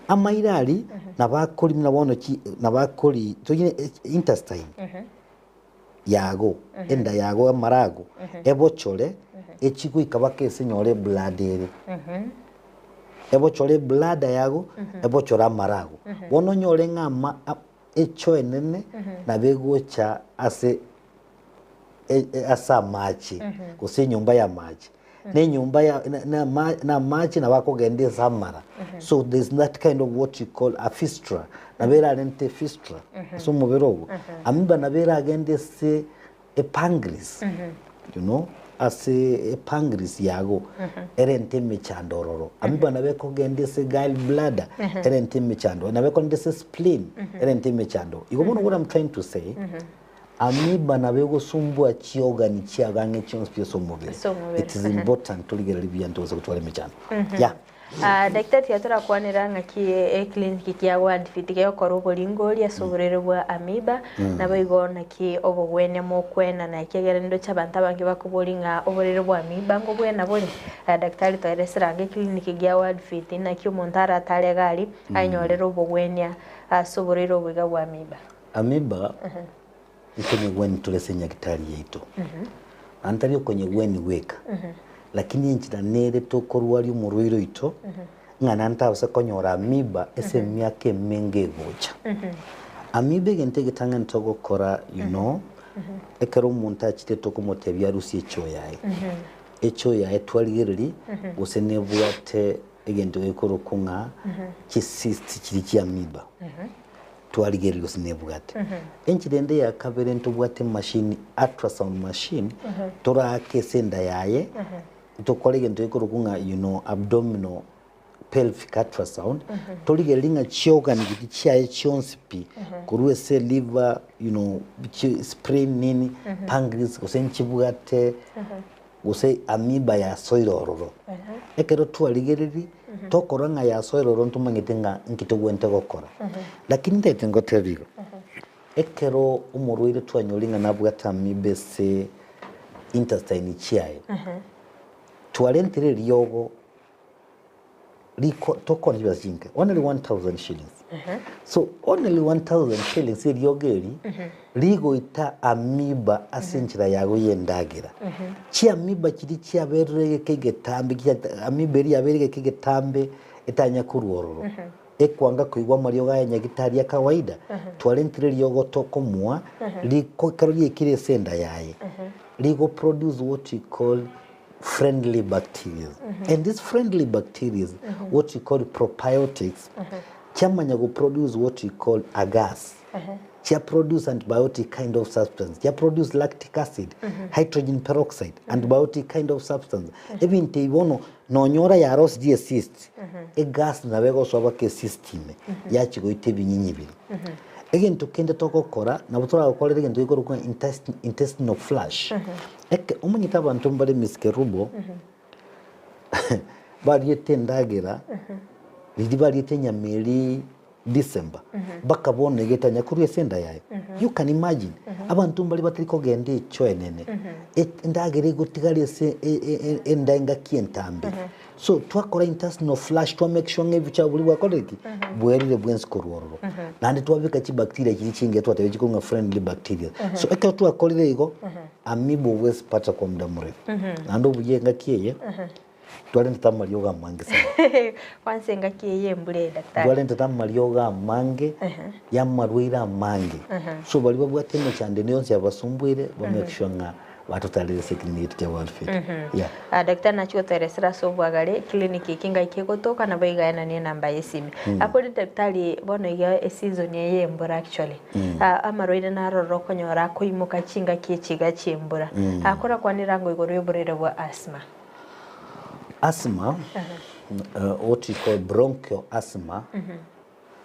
[SPEAKER 2] Amaira aria nabo akori buna bono chi nabo akori toigwe intestine yago, enda yago amara ago, ebochore echi goika mpaka ase enyore eblood ere. Ebochore ebladder yago, ebochore amara ago. Bono onyore ng'a ama echo enene nabo egocha ase ase amache gose enyomba y'amache na enyomba ya na ama na amache nabo akogenda ase amara so there is that kind of what you call a fistula nabo erarente fistula ase omobere ogo amoeba nabo eragende ase epancreas you know ase epancreas yago erente emechando ororo amoeba nabo ekogenda ase gall bladder erente emechando nabo ekogenda ase spleen erente emechando igo bono what I'm trying to say Amoeba nabo egosumbua chiorgan chiabang'e chionsi pi ase omobere.
[SPEAKER 3] Ase omobere.
[SPEAKER 2] It is important torigererie buya ntobase gotwara emechando. Yeah.
[SPEAKER 3] Ah, Daktari tiga torakwanera ng'aki eclinic kia World-Fit gegokora oboringori ase oborwaire bwa amoeba, naboigo naki obogwenia mokwenana ekiagera nindoche abanto abange bakoboria ng'a oborwaire bwa amoeba ngobwena bore? Ah, Daktari toeresera ange eclinic gia World-Fit naki omonto aratare iga aria ainyorere obogwenia ase oborwaire obo iga bwa amoeba.
[SPEAKER 2] Amoeba nkonyegweni tore ase enyagitari yaito, naende tari okonyegweni gweka, lakini enchera nere tokorwaria omorwaire oito, ng'a naende tabasa konyora amoeba ase emiaka emenge egocha. Amoeba egento egetang'ani togokora you know, ekero omonto achire tokomotebia arusie echoo yaye, echoo yaye twarigereria gose nebwate egento gekorokwa ng'a chicysts chiria chia amoeba. Twarigereria gose nebwate. Enchera ende ya kabere ntobwate emachine, ultrasound machine, toraake ase enda yaye, tokore egento gekorokwa ng'a you know abdominal pelvic ultrasound, torigererie ng'a chiorgan chiria chiaye chionsi pi, korwa ase liver, you know, chi spleen nini, pancreas gose nchibwate gose amoeba yasoire ororo. Ekero twarigereria, tokorora ng'a yasoire ororo ntomanyete ng'a nki togwenerete gokora. Lakini ntagete ngotebie igo, ekero omorwaire twanyorire ng'a nabwate amoeba ase intestine chiaye, twarentire eriogo riko tokona chibesa chinke only 1000 shillings so only 1000 shillings eriogo eri rigoita amoeba ase enchera yago ya endagera chiamoeba chiria chiaberire egeka egetambe kia amoeba eria yabeire egeka egetambe etanya korwa ororo ekwanga koigwa amariogo aya nyagitari ya kawaida twarentire eriogo tokomoa riko ekero riaikire ase enda yaye rigo produce what we call friendly bacterias and these friendly bacterias what we call probiotics chiamanya go produce what we call a gas chia produce antibiotic kind of substance chia produce lactic acid hydrogen peroxide antibiotic kind of substance ebinto ebi bono nonyora yarosirie ecyst egas nabo egosoa mpaka ecyst ime yachia goita ebinyinyi biria. Egento kende togokora nabo toragokorere egento gekorokwa ng'a intestinal flush. Eke omanyete abanto mbare misikerubo, bariete endagera, riria bariete enyama eria December, mpaka bono iga etanya korwa ase enda yaye. You can imagine, abanto mbare batari kogenda echoo enene, endagera egotigara ase enda engaki entambe. So twakora intestinal flush twa make sure ng'a ebichabo boria bwakorire ki? Bwerire bwensi korwa ororo. Naende twabeka chibacteria chiria chingiya twateba chikorwa ng'a friendly bacteria. So ekero twakorire igo, amoeba obwesi pata kwa muda mrefu. Naende obuya engaki eye, twarentete amariogo amange sana.
[SPEAKER 3] Kwanza engaki eye embura eye daktari.
[SPEAKER 2] Twarentete amariogo amange, ya amarwaire amange. So baria babwate emechando ende yonsi yabasumbuire, ba make sure ng'a Batotarire ase eclinic yaito kia World Fit. Yeah.
[SPEAKER 3] Ah, daktari nachia gotoeresera ase obwagare eclinic eke ngai kegotoka nabo igaenanie enamba ya esimi. Akore daktari bono iga eseason eye ya embura actually. Ah, amarwaire naroro okonyora akoimoka chingaki echi iga chia embura. Ah, korakwanera ango igoro ya oborwaire bwa asthma.
[SPEAKER 2] Asthma, what we call bronchial asthma,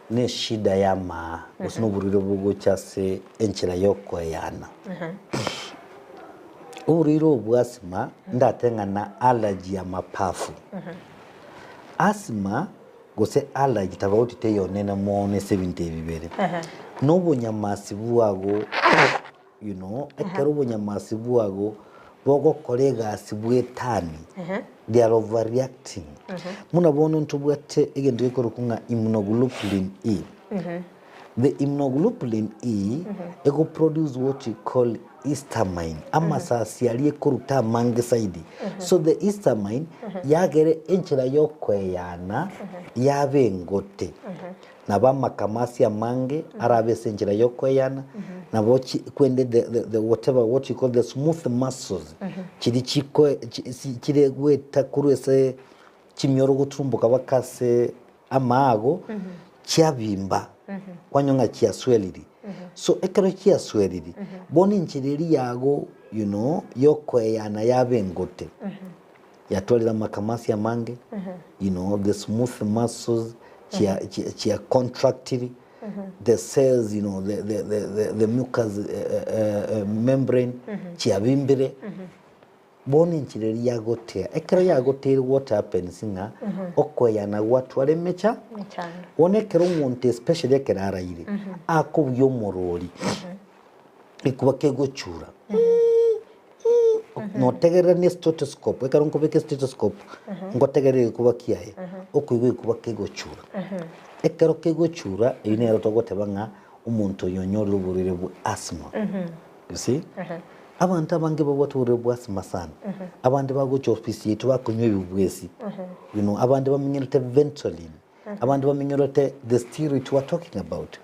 [SPEAKER 2] ne eshida y'amaa gose noborwaire bogocha ase enchera y'okoeyana. Oborwaire obo bwa asthma ndate ng'a na allergy ya mapafu. Asthma gose allergy tofauti teiyo nene mono ase ebinto ebi bibere. Nobonyamasi bwago. you know, ekero obonyamasi bwago bogokora egasi bwetani, they are overreacting. Buna bono ntobwate egento gekorokwa ng'a immunoglobulin E. The immunoglobulin E ego produce what you call histamine, amasasi aria ekoruta amange zaidi. So the histamine yagere enchera yokoeyana yabe engote. Nabo amakamasi amange arabe ase enchera yokoeyana, nabo chi kwende the the the whatever what you call the smooth muscles chiria chikoe chi si chire goeta korwa ase chimioro goturumboka mpaka ase amaago, chiabimba, kwanyora ng'a chiasweriri. So ekero chiasweriri, bono enchera eria yago you know, yokoeyana yaba engote, yatwarire amakamasi amange, you know, the smooth muscles chia chia chia contractiri, the cells you know, the the the the the mucous membrane chiabimbire. Bono enchera eria yagotea, ekero yagoteire what happens ng'a okoeyana gwatwara emecha,
[SPEAKER 3] Emechando.
[SPEAKER 2] bono ekero omonto especially ekero araire, akobugia omorori, ekuba kegochura notegerera ne stethoscope, ekero nkobeka estethoscope, ngotegerera egekuba kiaye, okoigwa egekuba kegochura. Ekero kegochura, eywo nero togoteba ng'a omonto oyo onyorire oborwaire bwa asthma. You see? Abanto abange babwate oborwaire bwa asthma sana. Abande bagocha ofisi yaito bakonywa ebibwesi. You know, abande bamenyerete Ventolin. Abande bamenyerete the steroid we are talking about.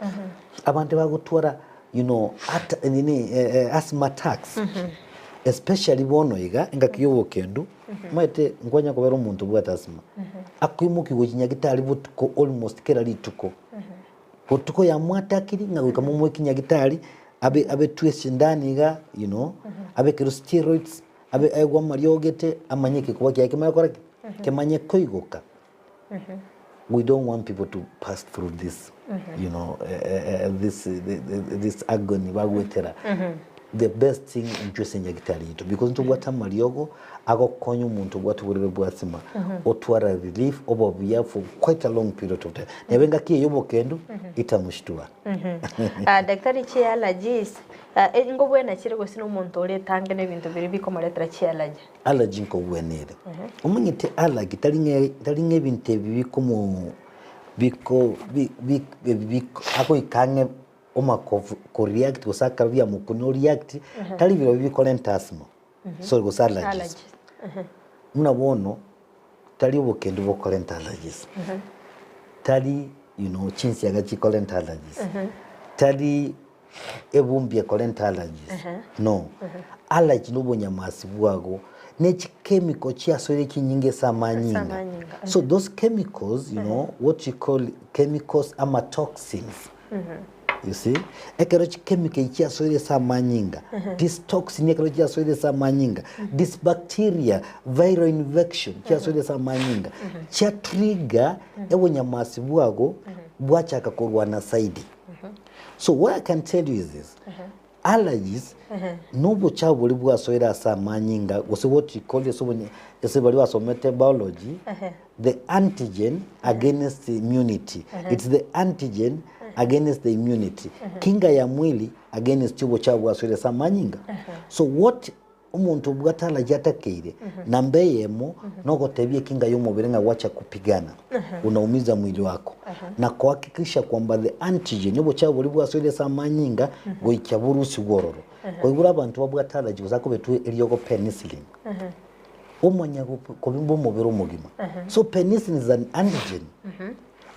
[SPEAKER 2] Abande bagotwara you know, at, nini, eh, eh, asthma attacks. Especially bono iga, engaki ya obokendu, omanyete nkwanya kobera omonto obwate asthma. Akoimokia gochia nyagetari botuko almost kera rituko. Botuko yamwatakiri ng'a goika momoikie nyagitari, abe abetwe esindani iga, you know, abekerwe steroids, abe aegwe amariogo gete, amanye ekekoba kiaye kemanye gokora ki? Kemanye koigoka. We don't want people to pass through this, you know, this this agony bagoetera. The best thing intwe ase nyagitari yaito because ntobwate amariogo agokonya omonto obwate oborwaire bwa asthma otwara relief oba buya for quite a long period of time. Neba engaki eye obokendu itamoshtua.
[SPEAKER 3] Ah, daktari chiallergies ah, eh, ngobwena chire gose na omonto oretange na ebinto biria bikomoretera chiallergy?
[SPEAKER 2] Allergy nkobwena ere. Omanyete allergy tari ng'a tari ng'a ebinto ebi bikomo biko bi bi ebi biko agoika ang'e omako ko react gose akaruia mokoni o react, tari birobio bikorenta asthma. Sorry gose allergies.
[SPEAKER 3] Allergies.
[SPEAKER 2] Buna bono tari obokendu bokorenta allergies, tari you know chinsiaga chikorenta allergies, tari ebumbi ekorenta allergies, no. Allergy na obonyamasi bwago ne chichemical chiasoire chinyinge ase amanyinga.
[SPEAKER 3] amanyinga,
[SPEAKER 2] So those chemicals you know what you call chemicals ama toxins. You see? Ekero chichemical echi chiasoire ase amanyinga, this toxin ekero chiasoire ase amanyinga, this bacteria, viral infection chiasoire ase amanyinga, chia trigger obonyamasi bwago bwachaka korwana zaidi. So what I can tell you is this, allergies na obochafu boria bwasoire ase amanyinga gose what you call ase obonye ase baria basomete biology, the antigen against immunity, it's the antigen against the immunity, kinga ya mwili against obochafu bwasoire ase amanyinga. So what omonto obwate allergy atakeire, namba eyemo nogotebia ekinga ya omobere ng'a gwacha kupigana, unaumiza mwili wako na kuhakikisha kwamba the antigen obochafu boria bwasoire ase amanyinga goikia borusigwe ororo. Koigure abanto babwate allergy gose akobetwa eriogo penicillin, omanya kobimba omobere omogima. So penicillin is an antigen.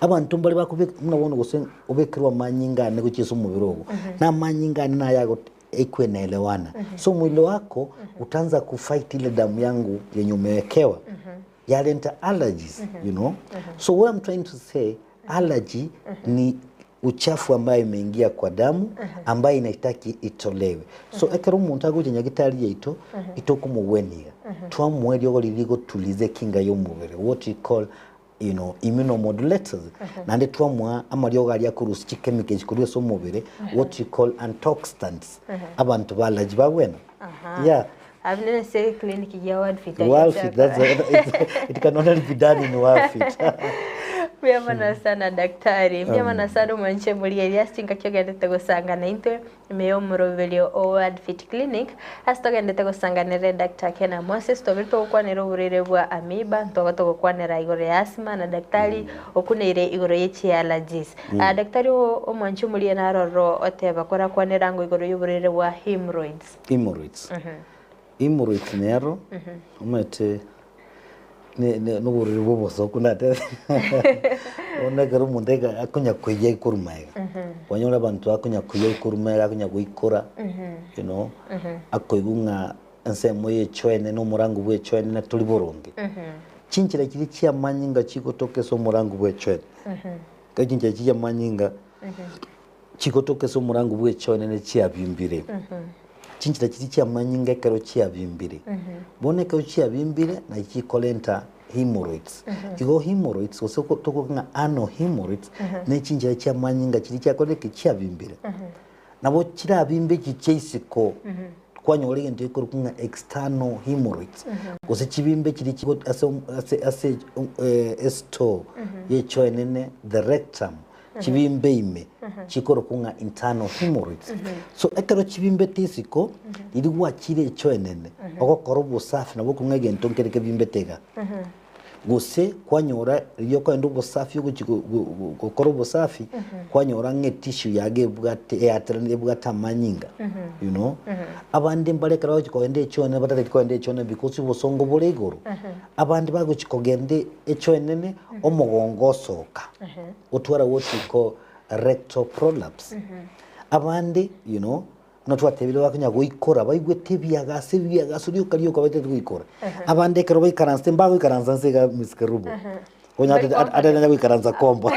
[SPEAKER 2] Abanto mbare bakobeka buna bono gose obekerwe amanyinga ane gochia ase omobere ogo, na amanyinga ane naye ago ekwenaelewana. So mwili wako utaanza kufight ile damu yangu yenye umewekewa yaleta allergies you know. So what I'm trying to say, allergy ni uchafu ambayo imeingia kwa damu ambayo inahitaki itolewe. So ekero omonto agocha nyagitari yaito itokomogwenia twamoa eriogo riria rigotuliza ekinga ya omobere what you call you know, immunomodulators naende twamoa amariogo aria akorusia chichemicals korwa ase omobere what you call antioxidants abanto ba allergy bagwena. Yeah.
[SPEAKER 3] Abwo nere ase eclinic ya World Fit.
[SPEAKER 2] World Fit, that's it, it can only be done in World Fit.
[SPEAKER 3] Mbuya mono sana daktari. Mbuya mono sana omwanche morigereria ase chingaki ogendete gosangana intwe ime y'omoroberio o World Fit Clinic ase togendete gosanganera Doctor Kena Moses tobere togokwanera oborwaire bwa amoeba ntoba togokwanera igoro ya asthma na daktari okuneire igoro ye chiallergies. Ah, daktari omwanche omorigereria naroro oteba korakwanera ango igoro y'oborwaire bwa hemorrhoids.
[SPEAKER 2] Hemorrhoids. Hemorrhoids nero omanyete noborwaire bwa obosoku natebe bono ekero omonto aika akonya koiyia ikorwa magega, kwanyora abanto bakonya koiyia ikorwa magega akonya goikora you know, akoigwa ng'a ensemo ya echoene na omorango bwa echoene tori boronge. Chinchera chiria chiamanyinga chigotoka ase omorango bwa echoene, ekero chinchera chiria chiamanyinga chigotoka ase omorango bwa echoene ne chiabimbire. Chinchera chiria chiamanyinga ekero chiabimbire, bono ekero chiabimbire nachi chikorenta hemorrhoids. Igo hemorrhoids gose tokoka ng'a ano hemorrhoids ne chinchera chiamanyinga chiria chiakorire ki? Chiabimbire. Nabo chirabimbe echi chia isiko kwanyora egento gekorokwa ng'a external hemorrhoids gose chibimbe chiria chigo ase ase ase estore ya echoo enene the rectum chibimbe ime chikorokwa ng'a internal hemorrhoids. So ekero chibimbete isiko, riria gwachire echoo enene, ogokora obosafi nabo okong'a egento nkere kebimbete iga. Gose kwanyora riria okogenda obosafi ogochi go- go- go- gokora obosafi, kwanyora ng'a etissue yago ebwate eateranire ebwate amanyinga you know. Abande mbare ekero bagochi kogenda echoo enene batageti kogenda echoo enene because obosongo bore igoro, abande bagochi kogenda echoo enene omogongo osoka. Gotwara what we call rectal prolapse. Abande, you know, buna twatebire bakonya goikora baigwete ebiagaso ebiagaso rioka rioka baitete goikora. Abande ekero baikaransete mbagoikaransa nse iga Miss Kerubo. Onya
[SPEAKER 3] Bari
[SPEAKER 2] ate- atanyanya goikaransa kombo.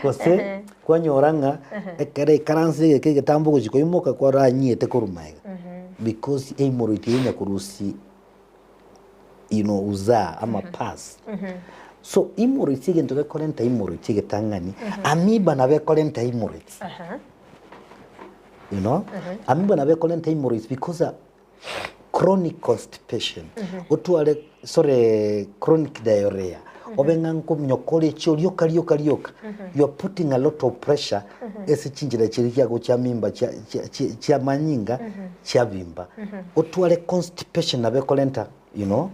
[SPEAKER 2] Gose kwanyora ng'a ekero aikaransire egeka egetambo ogochia koimoka kwaranyete korwa magega. Because hemorrhoid eye nyakorusia you know, uzaa ama pus. So hemorrhoids egento gekorenta hemorrhoids egetang'ani, amoeba nabo ekorenta hemorrhoids. You know, amoeba nabo ekorenta hemorrhoids because a chronic constipation, otware sorry chronic diarrhea, obe ng'a nkominyokore echio rioka rioka rioka, you are putting a lot of pressure ase chinchera chiria chiago chia mimba chia chia chia chiamanyinga chiabimba. Otware constipation nabo ekorenta you know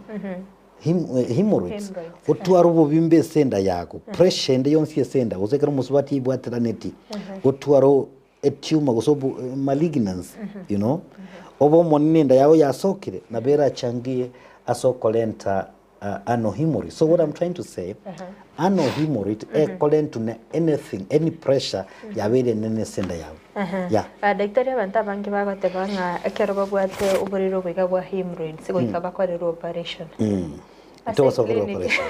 [SPEAKER 2] hem hemorrhoids.
[SPEAKER 3] Hemorrhoids,
[SPEAKER 2] Otware obobimbe ase enda yago, pressure ende yonsi ase enda, gose ekero omosubati aibwateraneti, otware o etumor gose obo malignancy you know, obe omonene enda yago yasokire, nabo erachangie ase okorenta ano hemorrhoid. So what I'm trying to say, ano hemorrhoid ekorentwa na anything, any pressure yabeire enene ase enda yago. Yeah.
[SPEAKER 3] Ah, Daktari abanto abange bagoteba ng'a ekero babwate oborwaire obo iga bwa hemorrhoids goika bakorerwe operation. Ase
[SPEAKER 2] Togosokerwa
[SPEAKER 3] clinic.
[SPEAKER 2] operation.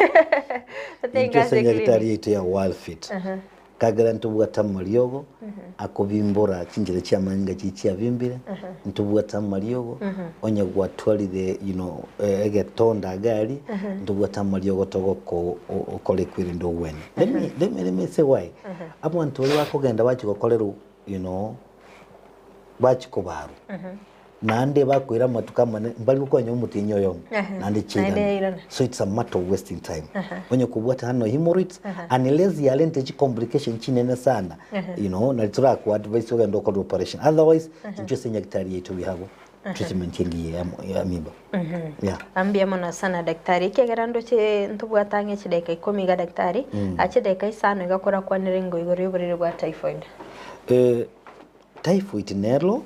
[SPEAKER 3] Totenga
[SPEAKER 2] Intwe ase
[SPEAKER 3] ase
[SPEAKER 2] nyagetari
[SPEAKER 3] clinic.
[SPEAKER 2] yaito ya Worldfit. Kagera ntobwate amariogo akobimbora chinchera chi'amanyinga chiria chiabimbire, ntobwate amariogo, onye gwatwarire you know, egetonda iga aria, ntobwate amariogo togoko okore kwerende ogwene. Let me, let me, let me say why. Abanto baria bakogenda bachia gokorerwa you know, bachia kobarwa, Naende bakoira amatuko amanene, mbari gokonya omotienyi oyomo,
[SPEAKER 3] Ehe.
[SPEAKER 2] naende
[SPEAKER 3] Naende
[SPEAKER 2] chiairana.
[SPEAKER 3] yairana.
[SPEAKER 2] So it's a matter of wasting time.
[SPEAKER 3] Ehe.
[SPEAKER 2] Onye kobwate hano hemorrhoids, unless yarente chi complication chinene sana, you know, nari torakoa advice ogende okore operation. Otherwise, intwe ase enyagitari yaito we have treatment engiya ya ya amiba. Yeah.
[SPEAKER 3] Mbuya mono sana daktari, ekiagera ndoche ntobwate ang'e chidaeka ikomi iga daktari, aa chidaeka isano iga korakwanere ingo igoro y'oborwaire bwa typhoid.
[SPEAKER 2] Eh, Typhoid nero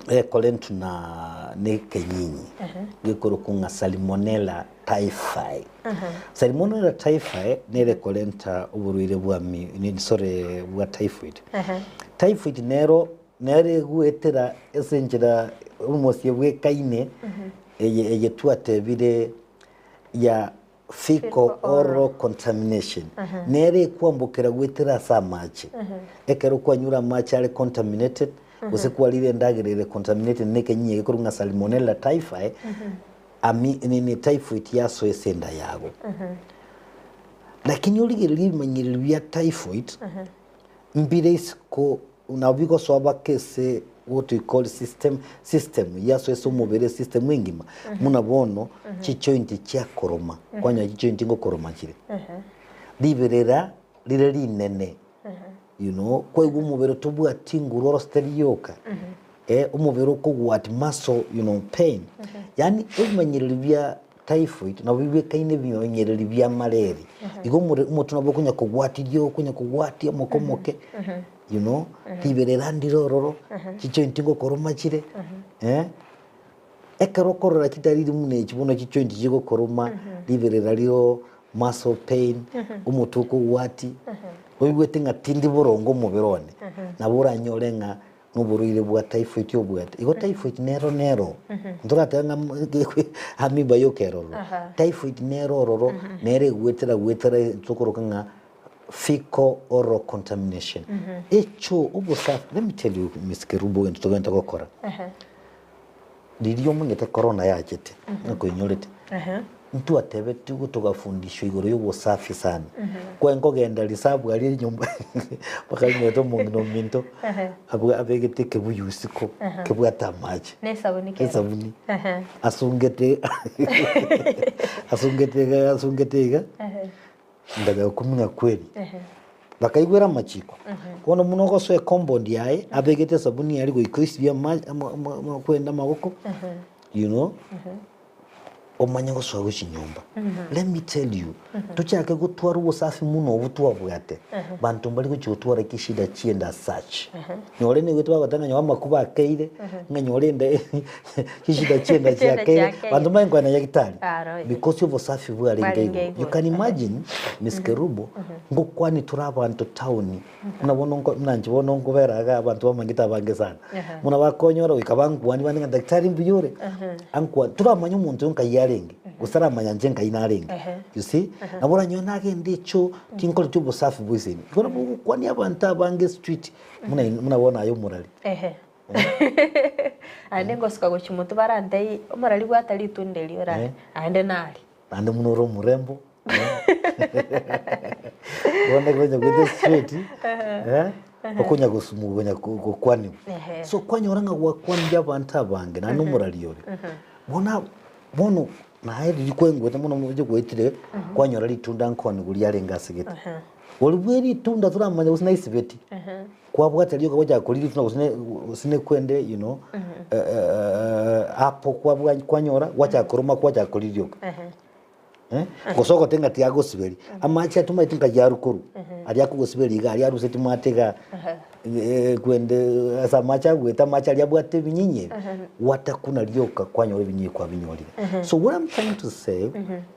[SPEAKER 2] ekorentwa na nekenyinyi gekorokwa ng'a Salmonella typhi. Salmonella typhi nere ekorenta oborwaire bwa mi nini sorry bwa typhoid. Typhoid nero nere egoetera ase enchera almost ebwekaine eye eye twatebire ya Fecal oral contamination nere ekwambokera goetera ase amache. Ekero kwanyure amache are contaminated, gose kwarire endagera ere contaminated na ekenyinyi egekorwa ng'a Salmonella typhi, ami nini typhoid yasoa ase enda yago. Lakini origererie ebimanyereri bia typhoid, mbire isiko nabo bigosoa baka ase. what we call system system yasoa ase omobere system engima buna bono chijoint chiakoroma kwanyora chijoint ngokoroma chire riberera rire rinene you know kwaigwa omobere tobwati nguru orosete rioka eh, omobere okogwati muscle you know pain yaani ebimanyereri bia typhoid nabo bibwekaine ebimanyereri bia malaria igo omore omotwe nabo okonya kogwatiria okonya kogwatia omoke omoke you know riberera ndire ororo chijoint ngokoroma chire eh. Ekero okorora chidalili buna echi bono chijoint chigokoroma, riberera riro, muscle pain, omotwe okogwati, oigwete ng'a tindi boronge omobere one, nabo oranyore ng'a noborwaire bwa typhoid obwate. Igo typhoid nero nero, ntoratebe ng'a amoeba yoka ere ororo. Typhoid nero ororo, nere egwetera gwetera tokoroka ng'a fecal oral contamination. Echo obosafi, let me tell you Miss Kerubo egento togente gokora. Riria omanyete korona yachete, nakoinyorete, ntwatebetigwe togafundishwa igoro y'obosafi sana. Kwaye nkogenda risabu aria enyomba mpaka ring'ete omong'ina ominto abwo abegete ekebuyu isiko kebwate amache.
[SPEAKER 3] Na esabuni kero.
[SPEAKER 2] Esabuni. Asungete asungete iga asungete iga. Ngacha gokumia ng'a kweri. Bakaigwera amachiko. Bono buna ogosoa ecompoundi yaye, abegete esabuni aria goika oisibie ama- ama- ama- ama- kwenda amaboko, you know, omanye gosoa gochia nyomba. Let me tell you, tochake gotwara obosafi buna obwo twabwate, banto mbari gochia gotwara chishida chiende as such. Nyore nigo twagoteba ng'a nyowe amakuba akeire, ng'a nyore ende chishida chienda
[SPEAKER 3] Chienda
[SPEAKER 2] chiakeire,
[SPEAKER 3] chiakeire.
[SPEAKER 2] banto mbare nkoenda nyagetari
[SPEAKER 3] Aro,
[SPEAKER 2] because obosafi bwarenge
[SPEAKER 3] Bwarenge
[SPEAKER 2] igoro. You
[SPEAKER 3] igoro.
[SPEAKER 2] can imagine Miss Kerubo, ngokwani tore abanto town, buna bono nko buna inche bono nkobera iga abanto bamanyete abange sana. Buna bakonyora goika bankwanie bande ng'a daktari mbuya ore, ankwanie, toramanya omonto oyo nkai arenge, gose aramanya inche nkai narenge, you see? Nabo oranyore nagende echoo, tinkoreti obosafi bwa esegi. Igo nabo ogokwania abanto abange estreet, buna in buna bono aye omorari.
[SPEAKER 3] Ehe. Aende ngosuka gochia motwe barantebie omorari bwata ritunda erio orare, aende nari.
[SPEAKER 2] Naende buna ore omorembo, bono ekero onya goeta estraight, okonya gosumwa konya gokwaniwa. So kwanyora ng'a gwakwanire abanto abange naende omorari ore. Bono ab bono naye riria kwaigwete mono oche gwaetire, kwanyora ritunda nkoonigwa riarenge ase gete. Oria bwe ritunda toramanya gose naisibeti, kwabwata rioka gwachaka koria ritunda gose ne gose nekwende you know, apple kwabwa kwanyora gwachaka koroma kwachaka koria rioka. Gose ogote ng'a tiagosiberia, amache atomaete nkai arwe korwa, aria akogosiberia iga aria aruseti mwate igaa kwende ase amache agwete amache aria abwate ebinyinyi ebi, gwatakuna rioka kwanyora ebinyinyi kwabinyorire. So what I'm trying to say,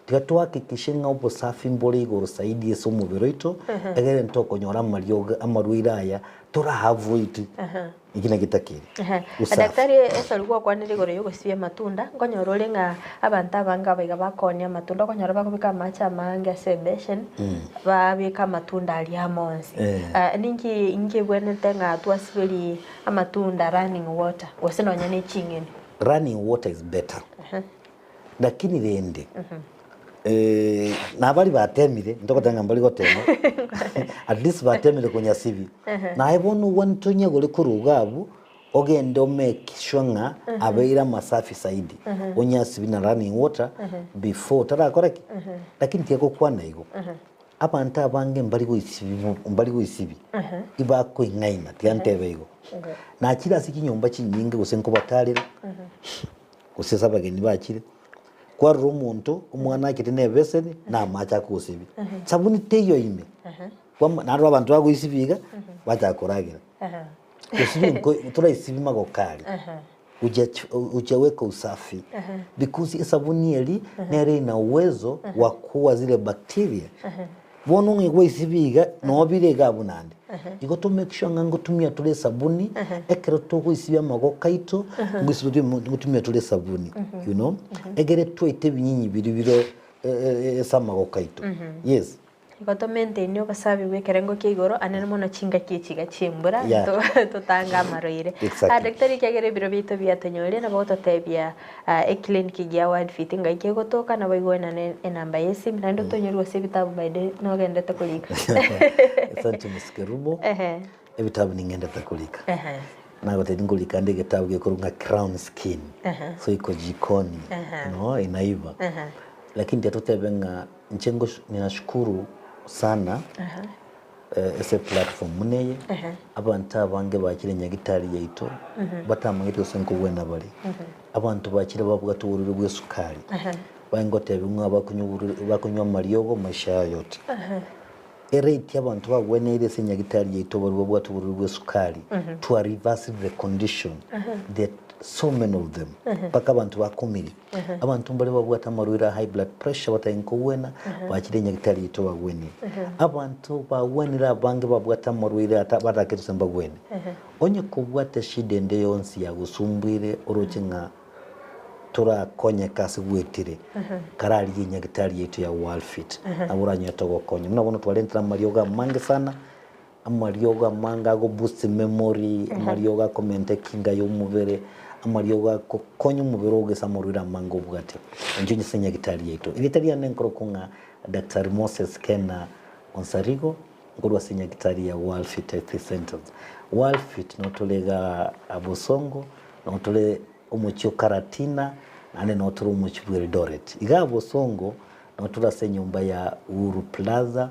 [SPEAKER 2] tiga tohakikishe ng'a obosafi mbore igoro zaidi ase omobere oito, egere ntokonyora amariogo amarwaire aya tora avoid Eki nakio takeri. Usafi.
[SPEAKER 3] Daktari esori gwakwanire igoro y'ogosibia amatunda, nkonyora ore ng'a abanto abange abaiga bakoonia amatunda, okonyora bakobeka amache amange ase ebeseni, babeka amatunda aria amo onsi.
[SPEAKER 2] Eh.
[SPEAKER 3] Ninki nkebwenerete ng'a twasiberie amatunda running water, gose nonya ne ching'eni?
[SPEAKER 2] Running water is better. Lakini rende, nabari batemire, ntogoteba ng'a mbari gotema, at least batemire konyasibia. Naye bono ogwani tonyegore korwa iga abwo, ogende o make sure ng'a abeire amasafi zaidi, onyasibie na running water before otarakora ki? Lakini tiga gokwana igo, abanto abange mbari goisibia mbari goisibia, ibakoing'aina, tiga ntebe igo. Nachire ase chinyomba chinyinge gose nkobatarera. Gose ase abageni bachire, kwarora omonto omwana achete na ebeseni na amache akogosibia. Sabuni teiyo ime, kwama narora abanto bagoisibia iga, bachaka koragera. Gosibia nko toraisibia magoko aria, ujach ujaweka usafi because esabuni eria nere ina uwezo wa kuua zile bacteria. Bono ng'a gwaisibia iga, noo bire iga abwo naende. Igo to make sure ng'a ngotumia tore esabuni, ekero togoisibia amagoko aito, ngoisibia ngotumia tore esabuni, you know, egere twaite ebinyinyi biria bire ase amagoko aito, yes.
[SPEAKER 3] Igo to maintain obosabi bwa ekerengo kia igoro anene mono chingaki echi iga chia embura
[SPEAKER 2] Yeah.
[SPEAKER 3] totange amarwaire.
[SPEAKER 2] Exactly.
[SPEAKER 3] Ah, daktari ekiagera ebiro biaito biatonyorire nabo ogototebia Eclinic gia Word Fit ngai kegotoka nabo igwenane enamba y'esimi naende otonyorwe ase ebitabu by the nogendete korika.
[SPEAKER 2] Asante Miss Kerubo.
[SPEAKER 3] Ehe.
[SPEAKER 2] Ebitabu ningendete korika.
[SPEAKER 3] Ehe.
[SPEAKER 2] Nagotebia nkorika ande egetabu gekorwa ng'a Crown Skin, so iko jikoni, no inaiva. Lakini tiga totebe ng'a inche ngosh ninashukuru sana ase eplatform buna eye, abanto abange bachire nyagitari yaito, batamanyeti gose nkobwena bare. Abanto bachire babwate oborwaire bwa esukari, baengotebiwa ng'a bakonywa oborwaire bakonywa amariogo maisha yao yote. Erate y'abanto bagweneire ase enyagitari yaito baria babwate oborwaire bw'esukari to reverse the condition there so many of them mpaka abanto bakumire. Abanto mbare babwate amarwaire a high blood pressure batari nkogwena bachire enyagitari yaito bagwenire. Abanto bagwenire abange babwate amarwaire ata batakire gose mbagwene. Onye kobwate shida ende yonsi yagosumbuire oroche ng'a torakonyeke ase gwetire, kararigie enyagitari yaito ya Worldfit, nabo oranyore togokonya. Buna bono twarentire amariogo amange sana, amariogo amange ago boost memory, amariogo akomenta ekinga ya omobere, amariogo agokonya omobere ogesa amarwaire amange obwate. Inchuo ase enyagitari yaito. Erieta riane nkorokwa ng'a Daktari Moses Kena Onsarigo, Nkorwa ase enyagitari ya Worldfit Health Centers. Worldfit notore igaa Bosongo, notore omochie o Karatina, naende notore omochie bwa Eldoret. Igaa Bosongo notore ase enyomba ya Uhuru Plaza,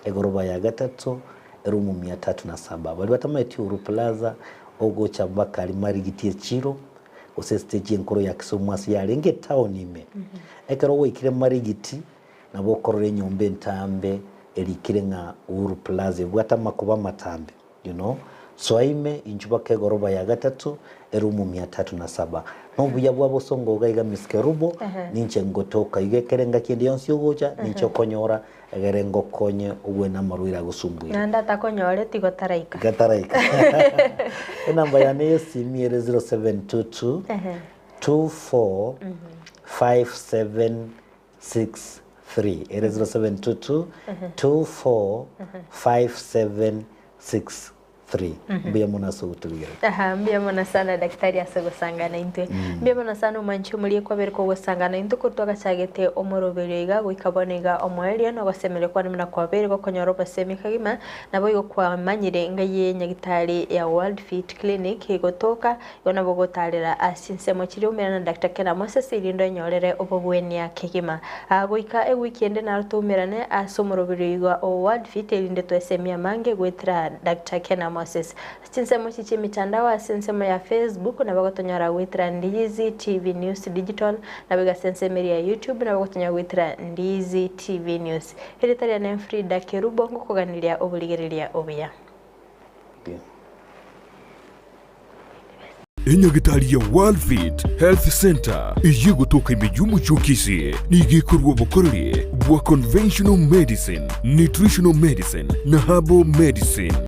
[SPEAKER 2] egoroba ya gatato, eroom mia tatu na saba. Baria batamanyeti Uhuru Plaza, ogocha mpaka aria Marigiti echiro, gose estage enkoro ya Kisumu ase yarenge etown ime. Ekero gwaikire Marigiti, Nabo okorora enyomba entambe erikire ng'a Uhuru Plaza ebwate amakuba amatambe, you know. Soa ime, inchuo baka egoroba ya gatato, erumu mia tatu na saba. Nobuya bwa bosongo iga iga Miss Kerubo, ninche ngotoka iga ekere engaki ende yonsi ogocha, ninche okonyora, egere ngokonye ogwene amarwaire agosumbuire.
[SPEAKER 3] Naende atakonyoreti igo taraika.
[SPEAKER 2] Iga taraika. Enamba yane y'esimi ere 0722 24 57 6 3 ere 0722 24 57 6 3 mbuya mono ase ogotorigereria.
[SPEAKER 3] Aha, mbuya mono sana daktari ase gosangana intwe. Mbuya mono sana omwanchi omoria kwabere kogosangana intwe korwa twagachagete omoroberio iga goika bono iga omoerio na ogosemeria kwane buna kwabeire gokonyora obosemi kegima naboigo kwamanyire ngai ye nyagitari ya World Fit Clinic egotoka Igo nabo ogotaarera ase chinsemo chiria oumerane na Doctor Kena Moses erinde onyorere obogwenia kegima. Aa goika ewiki ende naro toumerane ase omoroberio oiga o World Fit erinde twesemie amange goetera Doctor Kena Moses. Ase chinsemo echi chi'emitandao ase ensemo ya Facebook nabo ogotonyora goetera Ndiizi TV News Digital naboigo ase ensemo eria ya YouTube nabo ogotonyora goetera Ndiizi TV News. Erieta riane Frida Kerubo ngokoganeria oborigereria obuya.
[SPEAKER 1] Enyagitari ya Worldfit Health Centre eyio egotoka ime y'omochie o Kisii nigo ekorua obokoreri bwa conventional medicine, nutritional medicine na herbal medicine.